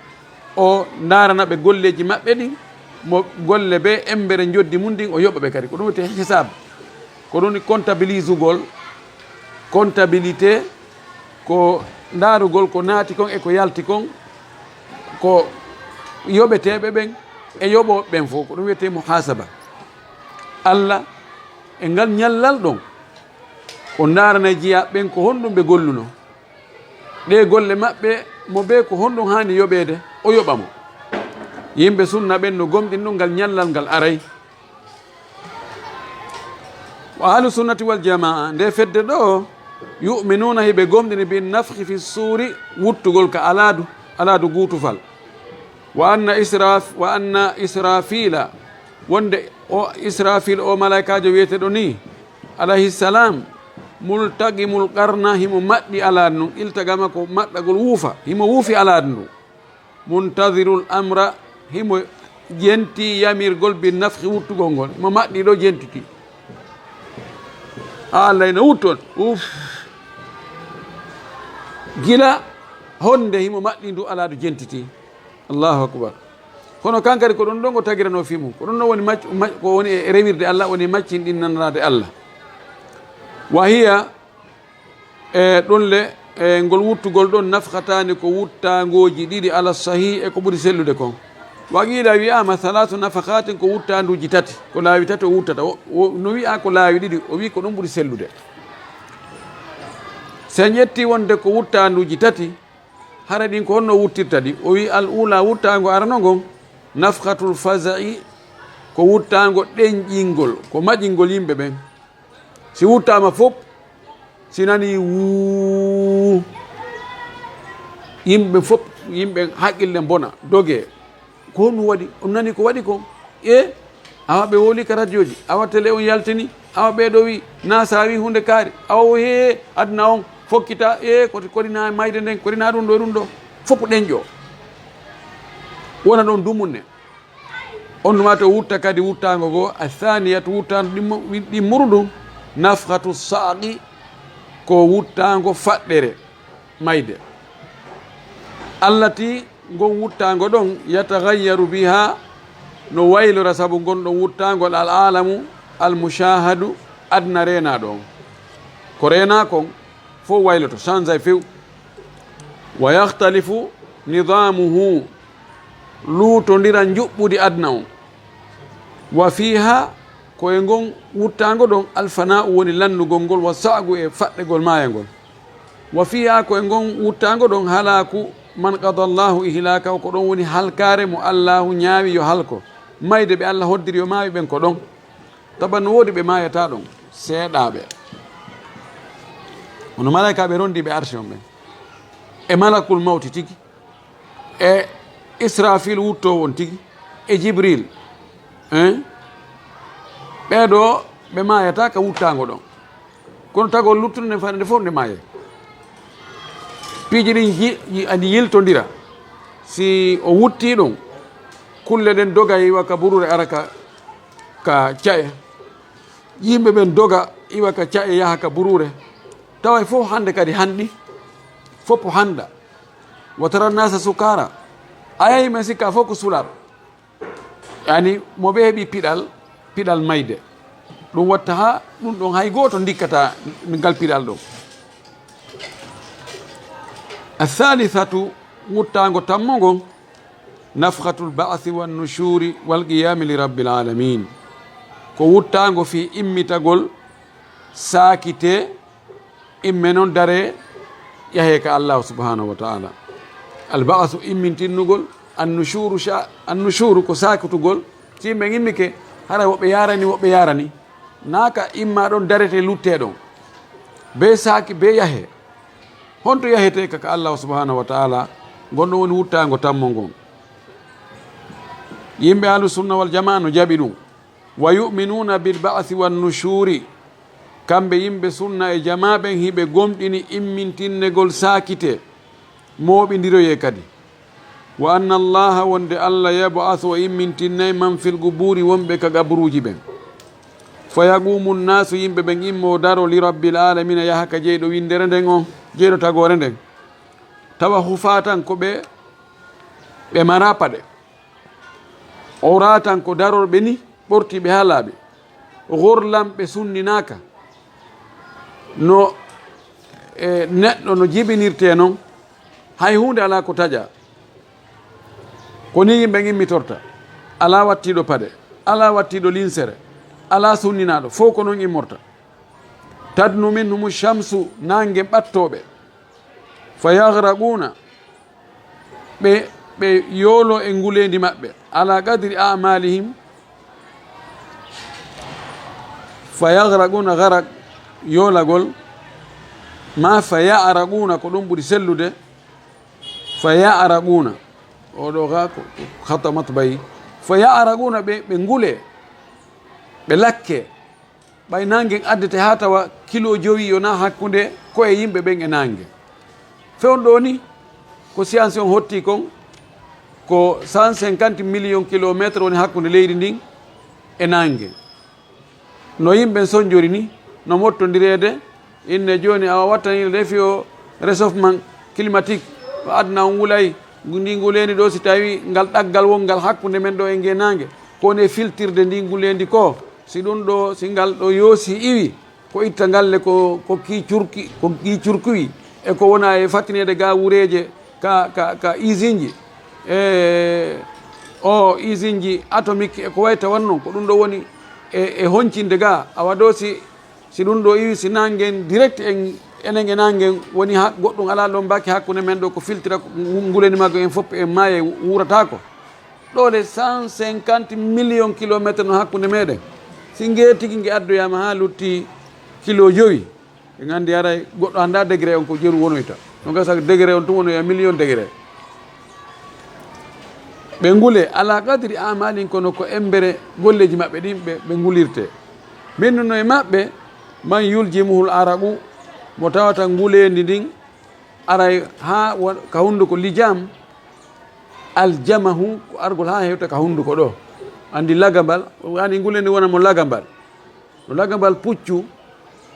o ndaarana ɓe golleeji maɓɓe ɗin, mo golle bee embere njoddi mun ndin, o yoɓa ɓe kadi. Ko ɗum wiyetee hisaab. Ko ɗum woni comptabilisugol, comptabilité, ko ndaarugol ko naati kon e ko yalti kon, ko yoɓeteeɓe ɓen e yoɓooɓe ɓen fof, ko ɗum wiyetee muhasaba. Allah e ngal ñallal ɗon, o ndaarana jiyaaɓe ɓen ko honɗum ɓe golluno. Ɗee golle maɓɓe, mo bee ko honɗum haani yoɓeede, o yoɓa mo. Yimɓe sunna ɓen no gomɗini ɗum ngal ñallal ngal aray. Wa ahlu sunnati wal jamaa, nde fedde ɗoo, yu'minuuna, hiɓe gomɗini, bin nafhi fi suuri, wuttugol ka alaadu, alaadu guutufal. Wa anna Israf-, wa anna Israfila, wonde o Israfil, o malaykaajo wiyeteeɗo nii, alayhi salam, multaqimul qarna, himo maɗɗi alaadu ndun, iltagama ko maɗɗagol wuufa, himo wuufi alaadu ndun. Muntazirul amra, himo jenti yamirgol, bi nafhi, wuttugol ngol, himo maɗɗi ɗoo, jentiti. A Allah ina wutton, uf. Gila honde himo maɗɗi ndu alaadu jentiti. Allahu akbar. Kono kankadi ko ɗum ɗon o tagiranoo fii mum. Ko ɗum ɗon woni mac-, mac-, ko woni e rewirde Allah, woni maccinɗinnanaade Allah. Wa hiya, e ɗum le, e ngol wuttugol ɗon, nafkhataani, ko wuttaangooji ɗiɗi, ala sahih, e ko ɓuri sellude kon. Wa qiila, wi'aama, thalathu nafakhatin, ko wuttaanduuji tati. Ko laawi tati o wuttata. O, o, no wi'a ko laawi ɗiɗi, o wi'i ko ɗum ɓuri sellude. Si en ƴetti wonde ko wuttaanduuji tati, hara ɗin ko honno wuttirta ɗi? O wi'i, al ula, wuttaango arano ngon, nafkhatul faza'i, ko wuttaango ɗenƴingol, ko maƴingol yimɓe ɓen. Si wuttaama fop, si nani wuu, yimɓe fop, yimɓe haqqille mbona, doge. Ko honɗum waɗi? On nani ko waɗi kon? E, awa ɓe woli ka radioji, awa télé on yaltini, awa ɓee ɗoo wi, NASA wi huunde kaari, awa o hee, aduna on fokkita, e, ko, ko rina mayde nden, ko rina ɗum ɗo, ɗum ɗo. Fop ɗenƴo. Wona ɗon dumunne. On ɗum wata o wutta kadi wuttaango goo, a thaniyatu, wuttaandu ɗimmo-, ɗimmuru ndun, nafkhatu sa'qi, ko wuttaango faɗɗere mayde. Allati, ngon wuttaango ɗon, yataghayyaru biha, no waylora sabu ngon ɗon wuttaangol, al alamu, al mushahadu, aduna reenaaɗo on. Ko reenaa kon, fof wayloto, change few. Wa yakhtalifu nidamuhu, luutondira njuɓɓudi aduna on. Wa fiha, ko e ngon wuttaango ɗon, al fana'u, woni lannugol ngol, wa sa'gu, e faɗɗegol maayagol. Wa fiha, ko e ngon wuttaango ɗon, halaku man qada Allahu ihlakahu, ko ɗon woni halkaare mo Allahu ñaawi yo halko. Mayde ɓe Allah hoddiri yo maayu ɓen ko ɗon. Taban no woodi ɓe maayataa ɗon, seeɗaaɓe. Hono malaykaaɓe rondiiɓe arsi on ɓen. E malakul mawti tigi. E Israfil wuttoowo on tigi. E Jibril. Hein? Ɓee ɗoo ɓe maayataa ka wuttaango ɗon. Kono tagol luttude nden fayda nde fof nde maayay. Piiji ɗin ji-, ji-, andi yiltondira. Si o wuttii ɗum, kulle ɗen doga iwa ka buruure ara ka, ka ca'e. Yimɓe ɓen doga iwa ka ca'e yaha ka buruure. Tawa e fof hande kadi hanɗi. Fof hanɗa. Wa tara nasa sukara. A yahi men sikka fof ko sular. Yani, mo ɓe heɓi piɗal, piɗal mayde. Ɗum watta ha ɗum ɗon hay gooto ndikkata ngal piɗal ɗon. Athalithatu, wuttaango tammo ngon, nafhatul ba'thi wan nushuri wal qiyami li rabbil alamin. Ko wuttaango fii immitagol, saakitee, imme non daree, yahee ka Allahu subhanahu wa ta'ala. Al ba'thu, immintinnugol, an nushuru sha-, an nushuru ko saakitugol, si yimɓe immike, hara woɓɓe yaarani, woɓɓe yaarani. Naa ka imma ɗon darete luttee ɗon. Bee saaki, bee yahee. Honto yahetee ka, ka Allahu subhanahu wa ta'ala? Ngon ɗon woni wuttaango tammo ngon. Yimɓe ahlu sunna wal jamaa no jaɓi ɗum. Wa yu'minuna bil ba'thi wan nushuri. Kamɓe yimɓe sunna e jamaa ɓen hiɓe gomɗini immintinnegol saakitee, mooɓindiroyee kadi. Wa anna Allaha, wonde Allah, yab'athu, o immintinnay, man fil quburi, wonɓe ka qaburuuji ɓen. Fa yaqumu nnaasu, yimɓe ɓen immoo daroo, li rabbil alamina, yaha ka jeyɗo winndere nden on, jeyɗo tagoore nden. Tawa hufatan, ko ɓe, ɓe maraa paɗe. Uratan, ko darorɓe ni, ɓortiiɓe haa laaɓi. Ghurlan, ɓe sunninaaka. No, e, neɗɗo no jibinirtee non, hay huunde alaa ko taƴaa. Ko ni yimɓe immitorta. Alaa wattiiɗo paɗe, alaa wattiiɗo linsere, alaa sunninaaɗo, fow ko non immorta. Tadnu minhumu shamsu, naange ɓattoo ɓe. Fa yaghraquna, ɓe, ɓe yooloo e nguleendi maɓɓe, ala qadri a'malihim, fa yaghraquna, gharaq, yoolagol, ma fa ya'raquna, ko ɗum ɓuri sellude, fa ya'raquna, oo ɗoo ga ko, ko khata matba'i, fa ya'raquna, ɓe, ɓe ngulee, ɓe lakkee. Ɓay naange addete haa tawa kilo jowi yonaa hakkunde ko'e yimɓe ɓen e naange. Fewndo ni ko siyansi on hotti kon, ko cent cinquante millions kilomètres woni hakkunde leydi ndin e naange. No yimɓe sonjori ni, no mottondireede, inne jooni awa wattani le défi o réchauffement climatique, o aduna on wulay, ngu-, ndi nguleendi ɗoo, si tawi ngal ɗaggal wonngal hakkunde men ɗoo e nge naange, ko woni e filtirde ndi nguleendi ko, si ɗum ɗoo, si ngal ɗoo yoosi iwi, ko itta ngalle ko, ko ki curki, ko ki curkuwi, e ko wona e fattineede ga wureeje ka, ka, ka usine ji, e o usine ji atomique e ko wayi tawon non, ko ɗum ɗoo woni e, e honcinde ga, awa ɗoo si, si ɗum ɗoo iwi, si naangen direct en, enen e naangen woni ha, goɗɗum alaa ɗon baake hakkunde men ɗoo, ko filtira ko ngu-, nguleendi maggo en fof en maaya wuurataako. Ɗoo le cent cinquante millions kilomètres no hakkunde meɗen. Si ngee tigi nge addoyaama haa lutti kilo jowi, en anndi haray goɗɗo anndaa degré on ko jeru wonoyta. No gasa degré on tun wonoya million degré. Ɓe ngule ala qadri amalin, kono ko embere golleeji maɓɓe ɗin ɓe, ɓe ngulirte. Min no e maɓɓe, man yuljimuhul araqu, mo tawata nguleendi ndin aray haa wa-, ka hunnduko lijam, aljamahu, ko argol haa hewta ka hunnduko ɗoo. Anndi lagabal, wani nguleendi wona mo lagabal. No lagabal puccu,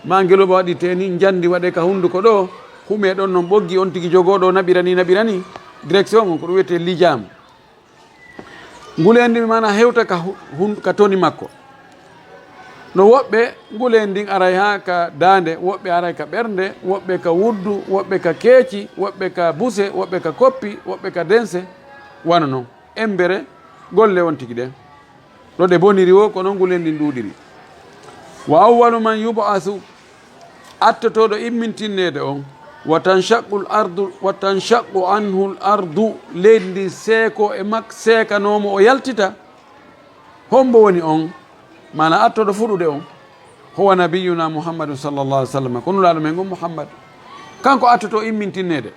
maa ngelooba waɗi tee ni, njandi waɗe ka hunnduko ɗoo, hume ɗon non ɓoggi on tigi jogoo ɗoo, naɓira ni, naɓira ni, direction on, ko ɗum wiyetee lijam. Nguleendi maana hewta ka hu-, hun-, ka toni makko. No woɓɓe nguleendi ndin aray haa ka daande, woɓɓe aray ka ɓernde, woɓɓe ka wuddu, woɓɓe ka keeci, woɓɓe ka buse, woɓɓe ka koppi, woɓɓe ka dense, wano non. Embere golle on tigi ɗen. Ɗo ɗe boniri woo, ko non nguleendi ndin ɗuuɗiri. Wa awwalu man yub'asu, attotooɗo immintinneede on, wa tanshaqqul ardu, wa tanshaqqu anhul ardu, leydi ndin seeko e mak-, seekanoo mo o yaltita. Hombo woni on? Maana attooɗo fuɗude on. Huwa nabiyuna Muhammadun sallallahu alaihi wasallam, ko Nulaaɗo men on Muhammad. Kanko attoto immintinneede.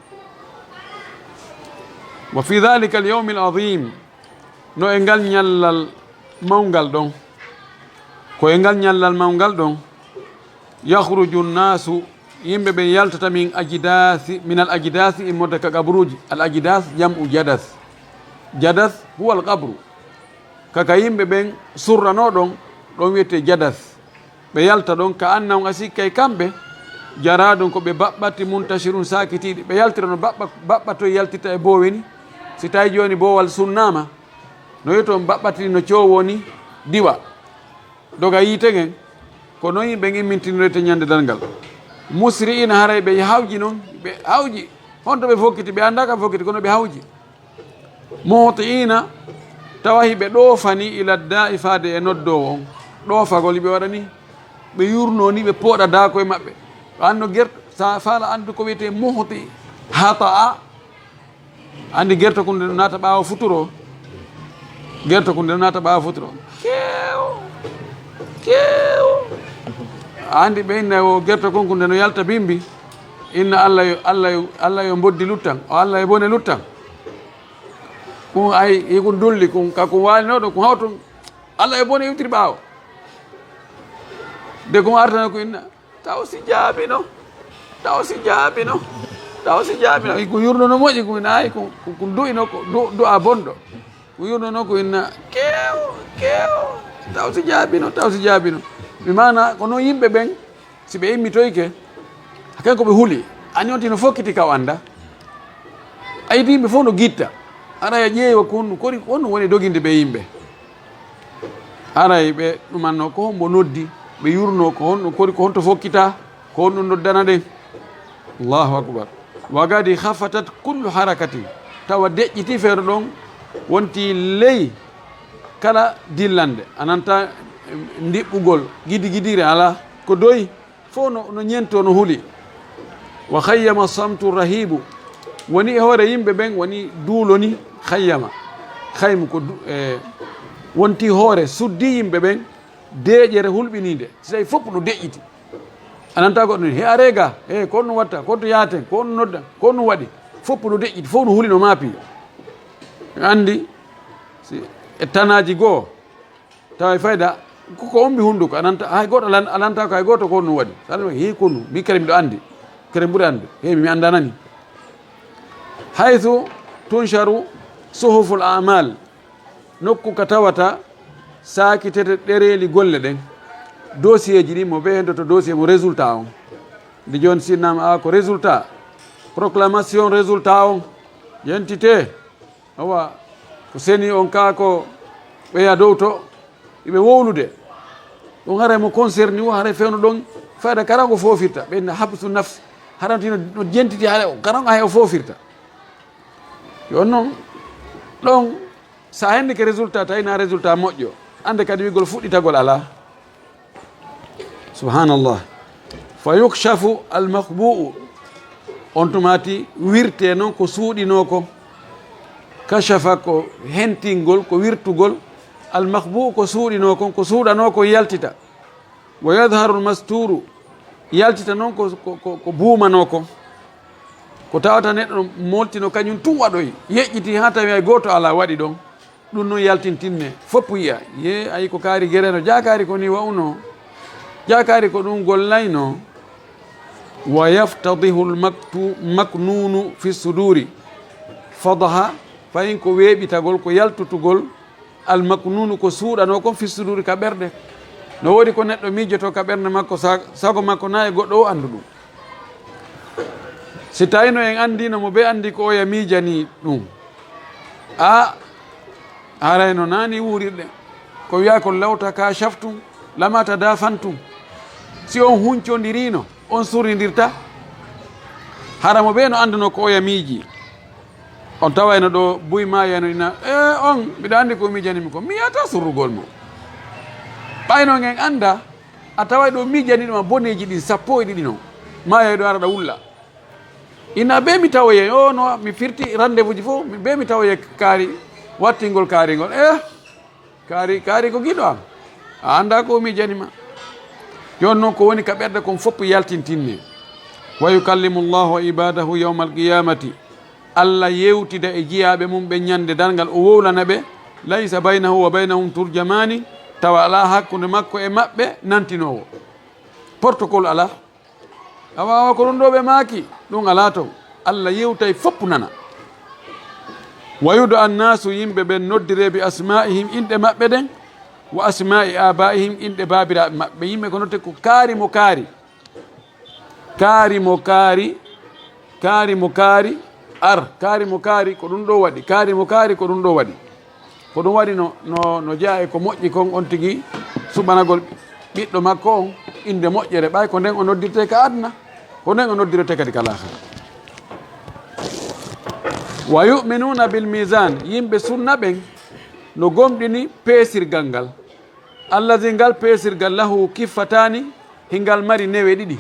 Wa fi dhalika al-yawmi al-azim, no e ngal ñallal mawngal ɗon, ko e ngal ñallal mawngal ɗon, yakhruju nnaasu, yimɓe ɓen yaltata min ajdaasi, min al ajdaasi, immorde ka qaburuuji. Al ajdaas jam'u jadas. Jadas huwa al qabru. Ka, ka yimɓe ɓen surranoo ɗon, ɗon wiyetee jadas. Ɓe yalta ɗon ka annahum, a sikkay kamɓe, jaraadun, ko ɓe baɓɓatti, muntashirun, saakitiiɗi. Ɓe yaltira no baɓɓa, baɓɓa toy yaltirta e boowe ni. Si tawi jooni boowal sunnaama, no wi'oton baɓɓatti no coowoo ni diwa, doga yiite ngen. Ko non yimɓe immintinirete ñande darngal. Musri'ina, haray ɓe hawji non, ɓe hawji. Honto ɓe fokkiti? Ɓe anndaa ka fokkiti, kono ɓe hawji. Muhtiina, tawa hiɓe ɗoofani ila daa'i, faade e noddoowo on. Ɗoofagol hiɓe waɗani, ɓe yurnoo ni, ɓe pooɗadaa koye maɓɓe. Anno ger-, sa faala anndu ko wiyetee muhti, hata'a. Anndi gerto kun nde no naata ɓaawo futuro. Gerto kun nde no naata ɓaawo futuro. Keew, keew. Anndi ɓe inna o gerto kun kun nde no yalta bimbi. Inna Allah yo, Allah yo, Allah yo mboddi luttan. O Allah yo bone luttan. Kun ay, i kun dulli kun, ka kun waalinoo ɗo, kun hawtun. Allah yo bone iwtiri ɓaawo. De kun artana ko inna. Taw si jaabino. Taw si jaabino. Taw si jaabino. Ko yurno no moƴƴi, ko nayi ko, ko, ko du'ino ko, du-, du'a bonɗo. Ko yurno no ko inna kew, kew. Taw si jaabino, taw si jaabino. Mi maana ko no yimɓe ɓen, si ɓe immitoyke, hakan ko ɓe huli. Ani on tino fokkiti ka o annda. Ayti yimɓe fof no gitta. Ara e ƴeewa ko honɗum kori, ko honɗum woni doginde ɓe yimɓe. Aray ɓe ɗumanno ko hombo noddi, ɓe yurno ko honɗum kori, ko honto fokkita, ko honɗum noddana ɗen. Allahu akbar. Wa gadi khafatat kullu harakatin. Tawa deƴƴiti feere ɗon wonti ley kala dillande. A nanta ndiɓɓugol, gidi gidire ala ko doyi. Fof no, no ñento, no huli. Wa khayyama samtu rahibu. Woni e hoore yimɓe ɓen, woni duuloni khayyama. Khaymu ko du-, e, wonti hoore, suddi yimɓe ɓen, deeƴere hulɓiniinde. Si tawi fof no deƴƴiti. A nanta goɗɗo ni, he are ga, he ko honno watta, ko to yaaten, ko honno nodda, ko honno waɗi. Fof no deƴƴiti, fof no huli no maapi. Anndi, si e tanaaji goo, tawa e fayda, ko, ko ombi hunnduko, a nanta, hay gooto alan-, alanta ko hay gooto ko honno waɗi. Sala he konu, mi kadi miɗo anndi. Kadi ɓuri anndu. He mi, mi anndanani. Haythu tunsharu suhuful a'mal. Nokku ka tawata saakitete ɗereeli golle ɗen. Dossier ji ɗin mo ɓe hendoto dossier mo résultat on. Nde jooni sinnama a ko résultat. Proclamation résultat on. Yentite. Awa, ko seni on kaa ko ɓeya dow to, iɓe wowlude. Ɗum haray mo concerni o, haray fewno ɗon fayda kara ko foofirta. Ɓe inna habsu nafs, haray tino no jentiti haray o, kara on hay o foofirta. Yo noon, ɗon, sa hendi ke résultat, tawi na résultat moƴƴo, annde kadi wiggol fuɗɗitagol alaa. Subhanallah. Fa yukshafu al makhbu'u. On tumati wirte noon ko suuɗinoo ko. Kashafa ko hentingol, ko wirtugol. Al makhbu'u ko suuɗinoo kon, ko suuɗanoo ko yaltita. Wa yadharu al masturu. Yaltita noon ko, ko, ko, ko buumanoo ko. Ko tawata neɗɗo moltino kañum tun waɗoyi. Yeƴƴiti haa tawi hay gooto alaa waɗi ɗon. Ɗum noon yaltintinne, fof yiya. Ye, ayi ko kaari gere no jaakaari ko ni wa'unoo. Jaakaari ko ɗum gollaynoo. Wa yaftadihu al maktu-, maknunu fi suduri. Fadaha, fayin ko weeɓitagol, ko yaltutugol, al maknunu ko suuɗanoo kon fi suduri ka ɓerɗe. No woodi ko neɗɗo miijoto ka ɓernde makko, sa-, sago makko na e goɗɗo o anndu ɗum. Si tawino en anndino mo, be anndi ko oya miijani ɗum. A, haray no naani wuurirɗe. Ko wiya ko law takashaftum, lama tadafantum. Si on huncondirino, on surrindirta. Hara mo be no annduno ko oya miiji. On tawayno ɗo buy maayano ina, e on, miɗo anndi ko miijani mi ko. Mi yata surrugol mo. Ɓayno ngen annda, a taway ɗo miijani ɗum a boneeji ɗin sappo e ɗiɗi non. Maayay ɗo ara ɗa wulla. Ina be mi tawoye, o no mi firti rendez-vous ji fof, mi be mi tawoye kaari, wattingol kaari ngol. Eh, kaari, kaari ko giɗo am. A annda ko miijani ma. Yon noon ko woni ka ɓerɗe kon fof yaltintinne. Wa yukallimu Allahu ibadahu yawmal qiyamati. Allah yewtida e jiyaaɓe mum ɓe ñande darngal, o wowlana ɓe. Laysa baynahu wa baynahum turjamani. Tawa alaa hakkunde makko e maɓɓe nantinoowo. Protocole alaa. Awa, awa, ko ɗum ɗo ɓe maaki, ɗum alaa toon. Allah yewtay fof nana. Wa yuda annaasu, yimɓe ɓen noddire bi asma'ihim, inɗe maɓɓe ɗen, wa asma'i aba'ihim, inɗe baabiraaɓe maɓɓe. Yimɓe ko notte ko kaari mo kaari. Kaari mo kaari, kaari mo kaari, ar, kaari mo kaari, ko ɗum ɗo waɗi, kaari mo kaari, ko ɗum ɗo waɗi. Ko ɗum waɗi no, no, no jeyaa e ko moƴƴi kon, on tigi suɓanagol ɓiɗɗo makko on innde moƴƴere, ɓay ko nden o noddirte ka aduna, ko nden o noddirte kadi ka laakara. Wa yu'minuna bil mizan, yimɓe sunna ɓen no gomɗini peesirgal ngal. Allazi, ngal peesirgal, lahu kiffataani, hingal mari newe ɗiɗi.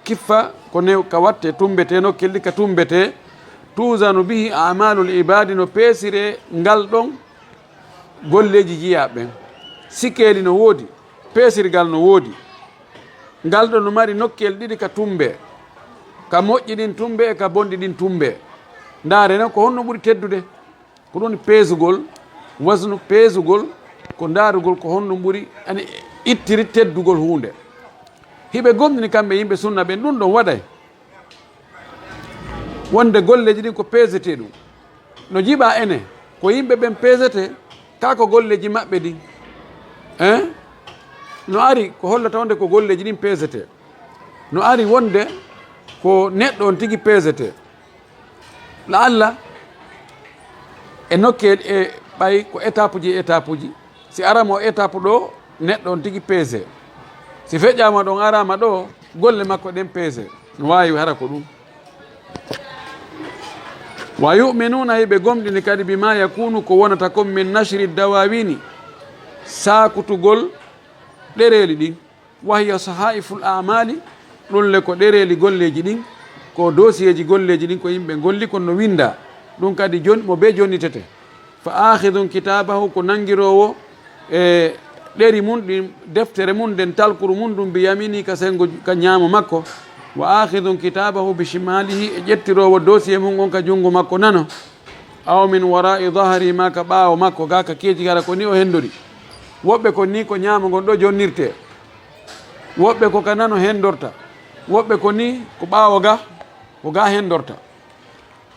Kiffa ko new ka watte, tumbete, nokkel ɗi ka tumbete. Tuzanu bihi a'malul ibadi, no peesire ngal ɗon golleeji jiyaaɓe ɓen. Sikeeli no woodi, peesirgal no woodi. Ngal ɗon no mari nokkel ɗiɗi ka tumbe, ka moƴƴi ɗin tumbe e ka bonɗi ɗin tumbe. Ndaare non ko honno ɓuri teddude. Ko ɗun peesugol, wasnu peesugol, ko ndaarugol ko honɗun ɓuri, ani ittiri teddugol huunde. Hiɓe gomɗini kamɓe yimɓe sunna ɓen, ɗun ɗon waɗay. Wonde golleeji ɗin ko peesetee ɗun. No jiɓa ene, ko yimɓe ɓen peesetee, ka ko golleeji maɓɓe ɗin. Eh? No ari ko hollata wonde ko golleeji ɗin peesetee. No ari wonde ko neɗɗo on tigi peesetee. La'alla e nokkee e ɓay ko étape ji e étape ji. Si arama o étape ɗo, neɗɗo on tigi peese. Si feƴƴaama ɗon, arama ɗo, golle makko ɗen peese. No waawi hara ko ɗun. Wa yu'minuna, hiɓe gomɗini kadi, bima yakunu, ko wonata kon, min nashri dawawini, saakutugol ɗereeli ɗin. Wa hiya sahaiful a'mali, ɗun le ko ɗereeli golleeji ɗin, ko dossier ji golleeji ɗin, ko yimɓe golli kon no winda. Ɗun kadi jon-, mo bee jonnitete. Fa akhidun kitabahu, ko nangiroowo e ɗeri mun ɗin, deftere mun nden, talkuru mun ɗun, bi yamini, ka sengo, ka ñaamo makko. Wa akhidun kitabahu bi shimalihi, e ƴettiroowo dossier mun on ka jungo makko nano. Aw min wara'i dhahri, ma ka ɓaawo makko, ga ka keeci, hara ko ni o hendori. Woɓɓe ko ni ko ñaamo ngon ɗo jonnirte. Woɓɓe ko ka nano hendorta. Woɓɓe ko ni ko ɓaawo ga, ko ga hendorta.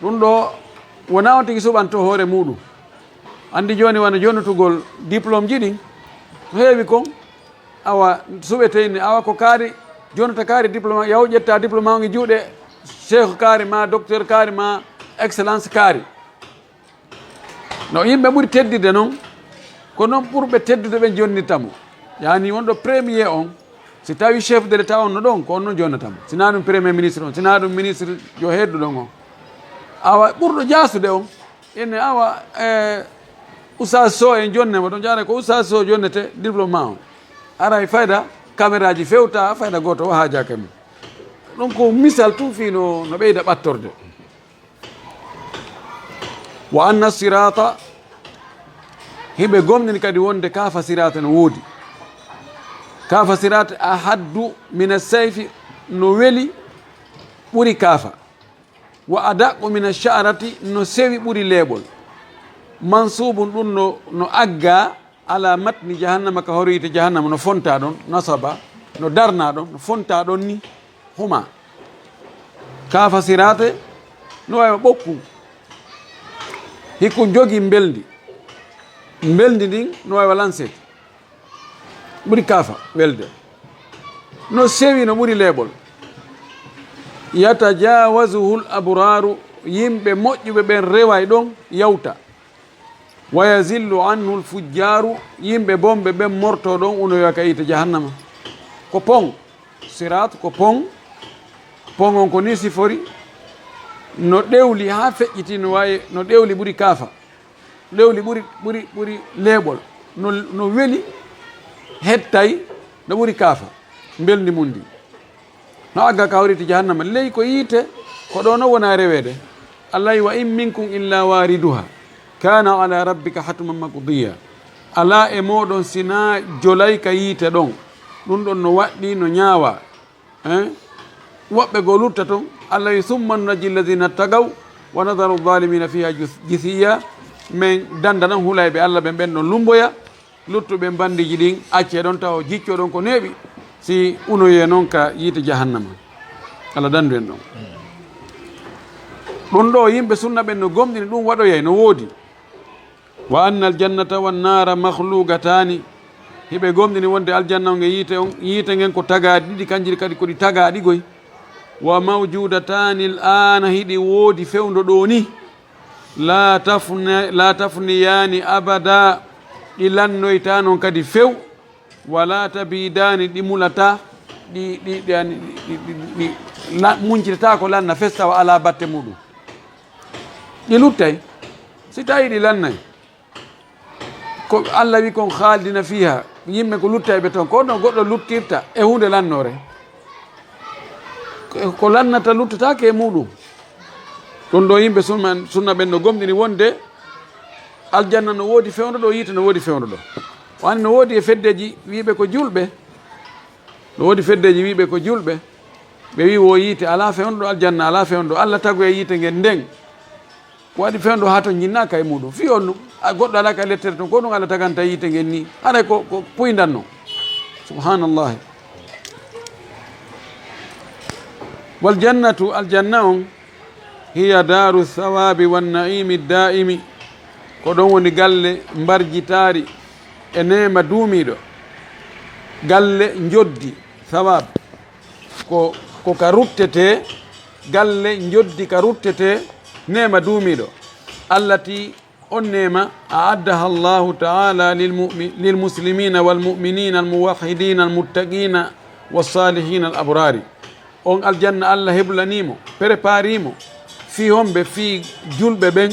Ɗun ɗo wona on tigi suɓanto hoore muɗum. Andi joni wano jonnutugol diplôme ji ɗin, ko heewi kon, awa suɓete ni, awa ko kaari, jonnata kaari diplôme, yahu ƴetta diplôme on e juuɗe cheikh kaari ma, docteur kaari ma, excellence kaari. No yimɓe ɓuri teddide non, ko non ɓurɓe teddude ɓen jonnita mo. Yani wonɗo premier on, si tawi chef de l'État on no ɗon, ko on non jonnata mo. Sina ɗum premier ministre on, sina ɗum ministre jo hedduɗon on. Awa ɓurɗo jaasude on, ene awa, eh, Oustaz Sow en jonne mo ɗon, jaara ko Oustaz Sow jonnete diplôme ma on. Aray fayda, caméra ji fewta, fayda gooto o haajaaka mum. Ɗum ko misal tun fii no, no ɓeyda ɓattorde. Wa anna sirata, hiɓe gomɗini kadi wonde kaafa sirata no woodi. Kaafa sirata ahaddu mina sayfi, no weli ɓuri kaafa. Wa adaqqu mina sha'rati, no sewi ɓuri leeɓol. Mansubun, ɗum no, no agga ala matni jahannama, ka hoore yiite jahannama, no fonta ɗon, nasaba, no darna ɗon, no fonta ɗon ni, huma. Kaafa siraate, no wayi wa ɓokku. Hikku jogi mbelndi. Mbelndi ndin, no wayi wa lanse. Ɓuri kaafa welde. No sewi, no ɓuri leeɓol. Yatajawazuhul abraru, yimɓe moƴƴuɓe ɓen reway ɗon yawta. Wa yazillu anhu lfujjaru, yimɓe bonɓe ɓen morto ɗon unoyoya ka yiite jahannama. Ko pon, sirat ko pon, pon on ko ni sifori, no ɗewli haa feƴƴiti, no wayi, no ɗewli ɓuri kaafa, ɗewli ɓuri, ɓuri, ɓuri leeɓol, no, no weli, hettay, no ɓuri kaafa, mbelndi mun ndi. No agga ka hoore yiite jahannama, ley ko yiite, ko ɗo no wona reweede. Allah wi, "Wa in minkum illa wariduha, kana ala rabbika hatman maqdiya." Alaa e mooɗon sinaa jolay ka yiite ɗon. Ɗum ɗon no waɗɗii, no ñaawaa. Eh? Woɓɓe goo lutta ton. Allah wi, "Summa nunajji alladhina ttaqaw, wa nadharu zalimina fiha jus-, jithiya." Men danda non hulayɓe Allah ɓen, ɓen ɗon lumboya. Luttuɓe bandiiji ɗin accee ɗon, tawa jiccoo ɗon ko neeɓi, si unoyee non ka yiite jahannama. Allah dandu en ɗon. Ɗum ɗo yimɓe sunna ɓen no gomɗini ɗum waɗoyay, no woodi. Wa anna aljannata wan naara makhluqataani. Hiɓe gomɗini wonde aljanna on e yiite on, yiite ngen ko tagaaɗi ɗiɗi, kanji kadi ko ɗi tagaaɗi goy. Wa mawjudataani al aana, hiɗi woodi fewndo ɗoo ni. La tafni-, la tafniyaani abada, ɗi lannoyta non kadi few. Wala tabidaani, ɗi mulata, ɗi, ɗi, ɗi, ani, ɗi, ɗi, ɗi, ɗi la-, muncitata ko lanna fes tawa alaa batte muɗum. Ɗi luttay. Si tawi ɗi lannay, ko Allah wi kon, "Khalidina fiha", yimɓe ko luttayɓe toon. Ko no goɗɗo luttirta e huunde lannoore? Ko, ko lannata luttataake e muɗum. Ɗum ɗo yimɓe sunna, sunna ɓen no gomɗini wonde aljanna no woodi fewndo ɗo, yiite no woodi fewndo ɗo. Wani no woodi e feddeji wiiɓe ko julɓe. No woodi feddeji wiiɓe ko julɓe. Ɓe wi wo yiite alaa fewndo ɗo, aljanna alaa fewndo ɗo. Allah tagoye yiite ngen nden. Ko waɗi fewndo haa to jinnaaka e muɗum. Fii on ɗum, a goɗɗo alaa ka lettere ton, ko ɗum Allah taganta yiite ngen ni. Haray ko, ko puyndan non. Subhanallahi. Wal jannatu, aljanna on, hiya daaru thawaabi wan na'iimi daa'imi. Ko ɗon woni galle mbarjitaari e neema duumiiɗo. Galle njoddi, thawaab. Ko, ko ka ruttetee, galle njoddi ka ruttetee, neema duumiiɗo. Allati, on neema, a'addaha Allahu ta'ala lil mu'mi-, lil muslimina wal mu'minina al muwahhidina al muttaqina was salihina al abrari. On aljanna Allah heblanii mo, préparé mo, fii homɓe, fii julɓe ɓen,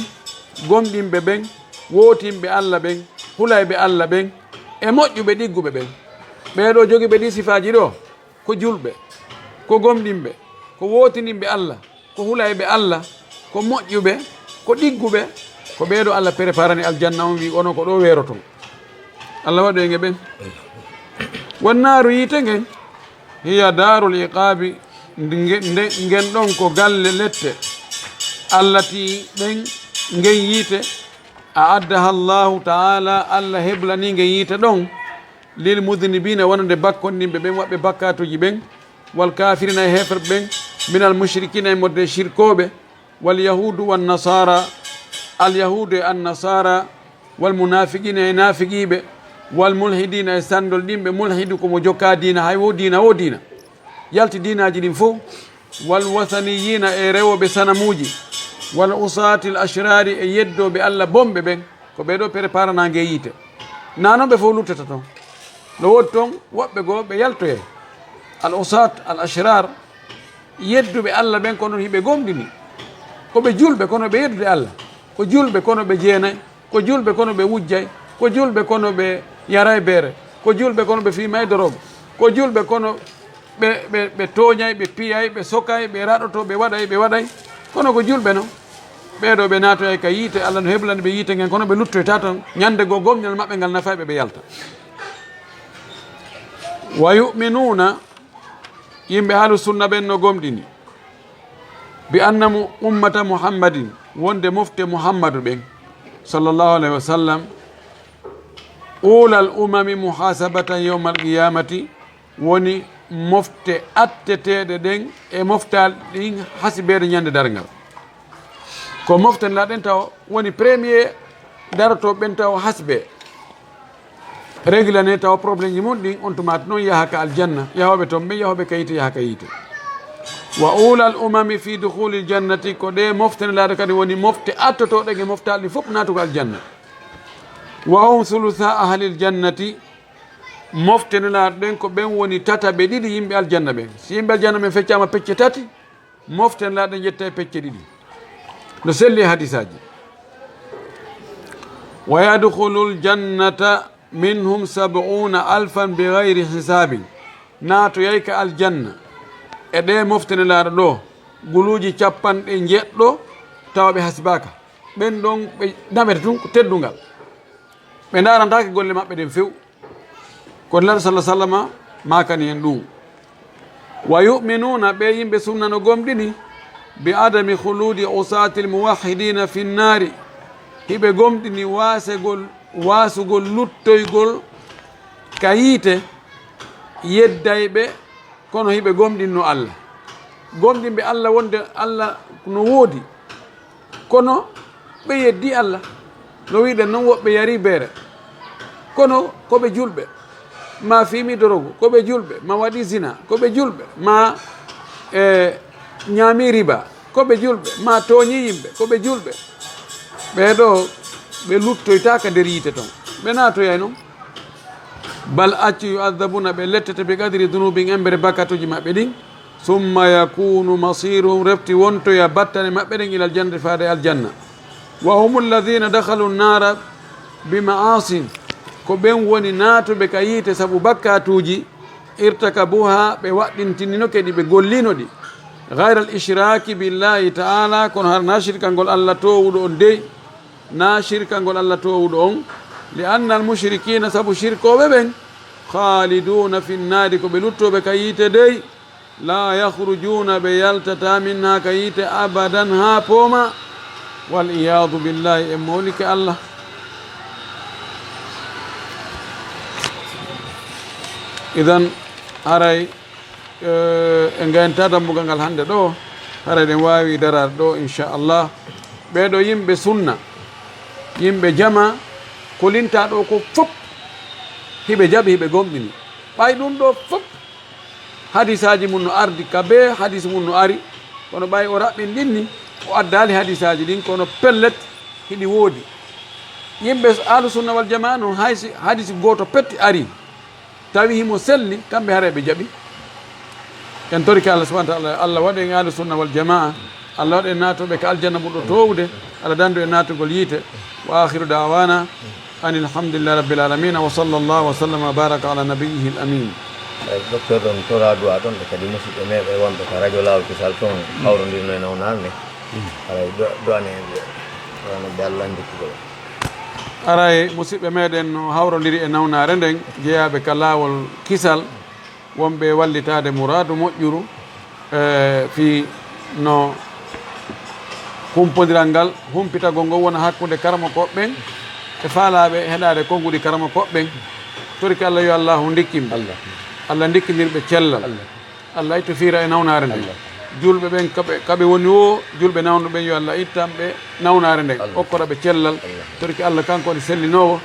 gomɗinɓe ɓen, wootinɓe Allah ɓen, hulayɓe Allah ɓen, e moƴƴuɓe ɗigguɓe ɓen. Ɓee ɗoo jogiiɓe ɗii sifaaji ɗoo, ko julɓe, ko gomɗinɓe, ko wootininɓe Allah, ko hulayɓe Allah, ko moƴƴuɓe, ko ɗigguɓe, ko ɓee ɗoo Allah préparani aljanna on, wi onon ko ɗoo weeroton. Allah waɗu en e ɓen. Wannaaru, yiite ngen, hiya daarul iqaabi, nde-, nde-, ngen ɗon ko galle lette, allati, ɗen, ngen yiite, a'addaha Allahu ta'ala, Allah heblani ngen yiite ɗon, lil mudhnibina, wonande bakkonɗinɓe ɓen, waɗɓe bakkaatuuji ɓen, wal kafirina, e heeferɓe ɓen, minal mushrikina, e modde shirkooɓe, wal yahudu wan nasara, al yahudu e an nasara, wal munafiqina, e nafiqiiɓe, wal mulhidina, e sandolɗinɓe. Mulhidu ko mo jokka diina, hay wo diina, wo diina, yalti diinaaji ɗin fof. Wal wasaniyina, e rewooɓe sanamuuji. Wal usaatil ashraari, e yeddooɓe Allah bonɓe ɓen. Ko ɓee ɗoo préparanaange yiite. Naa non ɓe fof luttata toon. No woodi toon woɓɓe goo ɓe yaltoyay. Al usaat, al ashraar, yedduɓe Allah ɓen, kono hiɓe gomɗini. Ko ɓe julɓe, kono ɓe yeddude Allah. Ko julɓe, kono ɓe jeenay. Ko julɓe, kono ɓe wujjay. Ko julɓe, kono ɓe yaray beere. Ko julɓe, kono ɓe fiimay dorogo. Ko julɓe, kono ɓe, ɓe, ɓe tooñay, ɓe piyay, ɓe sokay, ɓe raɗoto, ɓe waɗay, ɓe waɗay. Kono ko julɓe non. Ɓee ɗoo ɓe naatoyay ka yiite, Allah no heblani ɓe yiite ngen, kono ɓe luttoyta toon. Ñande goo gomɗinal maɓɓe ngal nafay ɓe, ɓe yalta. Wa yu'minuuna, yimɓe ahlu sunna ɓen no gomɗini, bi anna mu-, ummata Muhammadin, wonde mofte Muhammadu ɓen, sallallahu alayhi wa sallam, ulal umami muhasabatan yawmal qiyamati, woni mofte atteteeɗe ɗen e moftaali ɗin hasibeede ñande darngal. Ko mofte nelaaɗo ɗen taw woni premier darotooɓe ɓen taw hasbe. Réglane taw problème ji mun ɗin, on tumaati non yaha ka aljanna, yahooɓe ton ɓen, yahooɓe ka yiite, yaha ka yiite. Wa ulal umami fi dukhulil jannati, ko ɗe mofte nelaaɗo kadi woni mofte attotooɗe e moftaali ɗin fof naatugo aljanna. Wa hum thulutha ahlil jannati, mofte nelaaɗo ɗen ko ɓen woni tataɓe ɗiɗi yimɓe aljanna ɓen. Si yimɓe aljanna ɓen feccaama pecce tati, mofte nelaaɗo ɗen ƴetta e pecce ɗiɗi. No selli e hadisaaji. Wa yadkhulul jannata minhum sab'una alfan bi ghayri hisabin. Naatoyay ka aljanna e ɗe mofte nelaaɗo ɗo, guluuji capanɗe njeɗɗo tawa ɓe hasibaaka. Ɓen ɗon ɓe naɓete tun ko teddungal. Ɓe ndarantaake golle maɓɓe ɗen few. Ko Nelaaɗo sallallahu alaihi wasallama maakani en ɗum. Wa yu'minuna, ɓe yimɓe sunna no gomɗini, bi adami khuludi usatil muwahhidina fin nari, hiɓe gomɗini waasegol, waasugol luttoygol ka yiite yeddayɓe, kono hiɓe gomɗinno Allah. Gomɗinɓe Allah wonde Allah no woodi, kono ɓe yeddi Allah. No wiɗen non, woɓɓe yari beere, kono ko ɓe julɓe. Ma fiimi dorogu, ko ɓe julɓe. Ma waɗi zina, ko ɓe julɓe. Ma, e, ñaami riba, ko ɓe julɓe. Ma tooñi yimɓe, ko ɓe julɓe. Ɓee ɗo, ɓe luttoytaaka nder yiite ton. Ɓe naatoyay non. Bal accu, yu'adhabuna, ɓe lettete, bi qadri dhunubihim, embere bakkatuuji maɓɓe ɗin. Summa yakunu masiruhum, refti wontoya battane maɓɓe ɗen, ilal jannati, faade aljanna. وهم الذين دخلوا النار بمعاصي. Ko ɓen woni naatuɓe ka yiite sabu bakkatuuji, ارتكبوها, ɓe waɗɗintinino kadi ɓe gollino ɗi. غير الإشراك بالله تعالى, kono hara na shirkangol Allah toowuɗo on dey, na shirkangol Allah toowuɗo on. لأن المشركين, sabu shirkooɓe ɓen, خالدون في النار, ko ɓe luttooɓe ka yiite dey. لا يخرجون, ɓe yaltataa, منها, ka yiite, أبدا, haa poomaa. والعياذ بالله, en mawlike Allah. Idan, haray, eh, en gaynta dambugal ngal hannde ɗo, haray ɗen waawi daraade ɗo, inchallah. Ɓee ɗoo yimɓe sunna, yimɓe jamaa, ko lintaa ɗo ko fof, hiɓe jaɓi, hiɓe gomɗini. Ɓay ɗum ɗo fof, hadisaaji mum no ardi, ka bee hadis mum no ari, kono ɓay o raɓɓinɗinni, o addaali hadisaaji ɗin, kono pellet, hiɗi woodi. Yimɓe Ahlu Sunna wal Jamaa noon, hay si hadis gooto petti ari, tawi himo selli, kamɓe haray ɓe jaɓi. En torike Allah subhanahu wa ta'ala, Allah waɗu en Ahlu Sunna wal Jamaa, Allah waɗu en naatuɓe ka aljanna ɓurɗo toowude, Allah dandu en naatugol yiite. وآخر دعوانا أن الحمد لله رب العالمين، وصلى الله وسلم وبارك على نبيه الأمين. Eyi, docteur, ɗon tora du'a ɗon, ɓe kadi musidɓe meeɗen wonɓe ka radio Laawol Kisal toon, hawrondirno e nawnaare nde. Haray do-, du'ane en ɓe, wano ɓe Allah anndi ko. Haray musidɓe meeɗen no hawrondiri e nawnaare nden, jeyaaɓe ka Laawol Kisal, wonɓe wallitaade muraadu moƴƴuru, e, fii no humpondiral ngal, humpitagol ngol wona hakkunde karamokooɓe ɓen e faalaaɓe heɗaade konnguɗi karamokooɓe ɓen. Torike Allah, yo Allahu ndikkin ɓe. Allah. Allah ndikkindir ɓe cellal. Allah. Allah ittu fiira e nawnaare nden. Allah. Julɓe ɓen, kaɓe, kaɓe woni o, julɓe nawnuɓe ɓen, yo Allah ittan ɓe nawnaare nden. Allah. Okkora ɓe cellal. Allah. Torike Allah, kanko woni sellinoowo.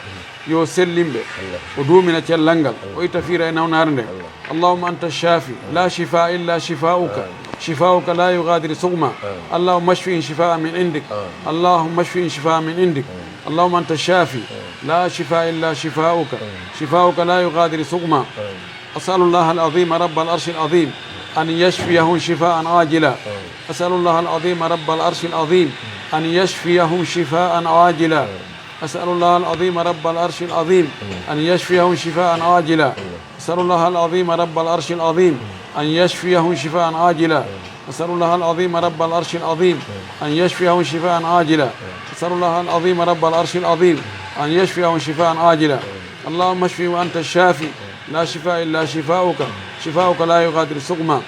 Yo sellin ɓe. Allah. O duumina cellal ngal. Allah. O itta fiira e nawnaare nden. Allah. اللهم أنت الشافي، لا شفاء إلا شفاؤك، آمين. شفاؤك لا يغادر سقما. آمين. اللهم اشفهم شفاء من عندك. آمين. اللهم اشفهم شفاء من عندك. آمين. اللهم أنت الشافي، آمين. لا شفاء إلا شفاؤك، آمين. شفاؤك لا يغادر سقما. آمين. أسأل الله العظيم رب العرش العظيم أن يشفيهم شفاء عاجلا. آمين. أسأل الله العظيم رب العرش العظيم أن يشفيهم شفاء عاجلا. آمين. أسأل الله العظيم رب العرش العظيم أن يشفيهم شفاء عاجلا. أسأل الله العظيم رب العرش العظيم أن يشفيهم شفاء عاجلا. أسأل الله العظيم رب العرش العظيم أن يشفيهم شفاء عاجلا. أسأل الله العظيم رب العرش العظيم أن يشفيهم شفاء عاجلا. اللهم اشفهم وأنت الشافي، لا شفاء إلا شفاؤك، شفاؤك لا يغادر سقما.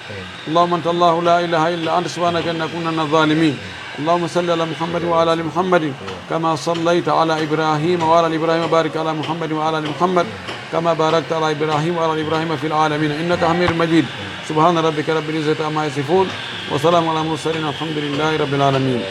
اللهم أنت الله لا إله إلا أنت، سبحانك إنا كنا من الظالمين. اللهم صل على محمد وعلى آل محمد كما صليت على إبراهيم وعلى آل إبراهيم، وبارك على محمد وعلى آل محمد كما باركت على إبراهيم وعلى آل إبراهيم في العالمين إنك حميد مجيد. سبحان ربك رب العزة عما يصفون، وسلام على المرسلين، والحمد لله رب العالمين.